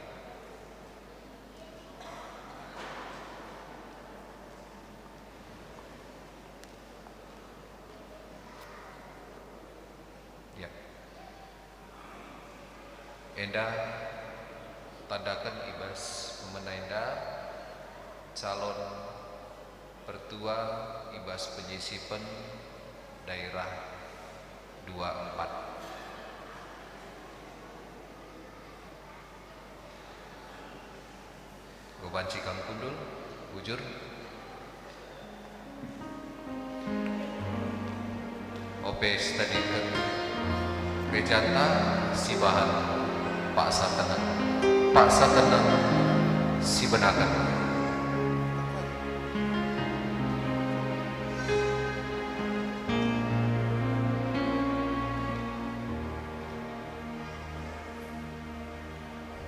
Ya. Enda tandaken i bas pemena enda calon pertua i bas penyisipen daerah dua empat. Enggo banci kam kundul, bujur. Ope sitadingken gerejanta sibahan paksa teneng, paksa teneng sibenaken.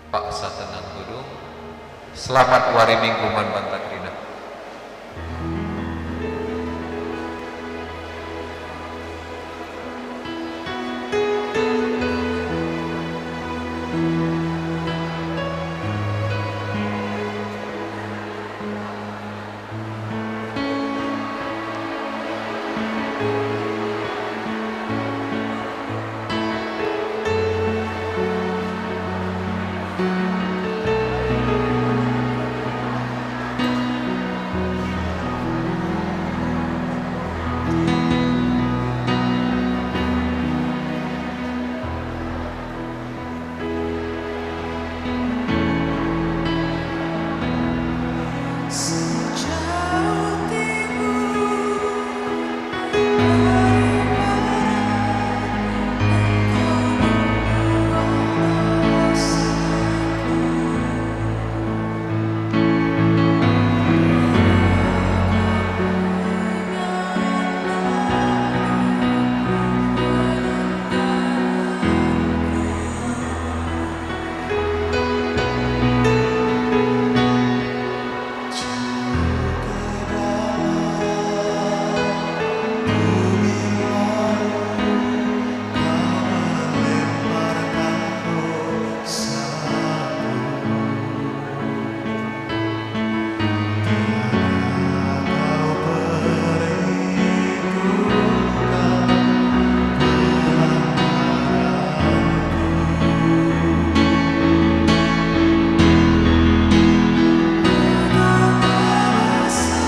Paksa teneng kudung. Selamat wari Minggu man banta kerina.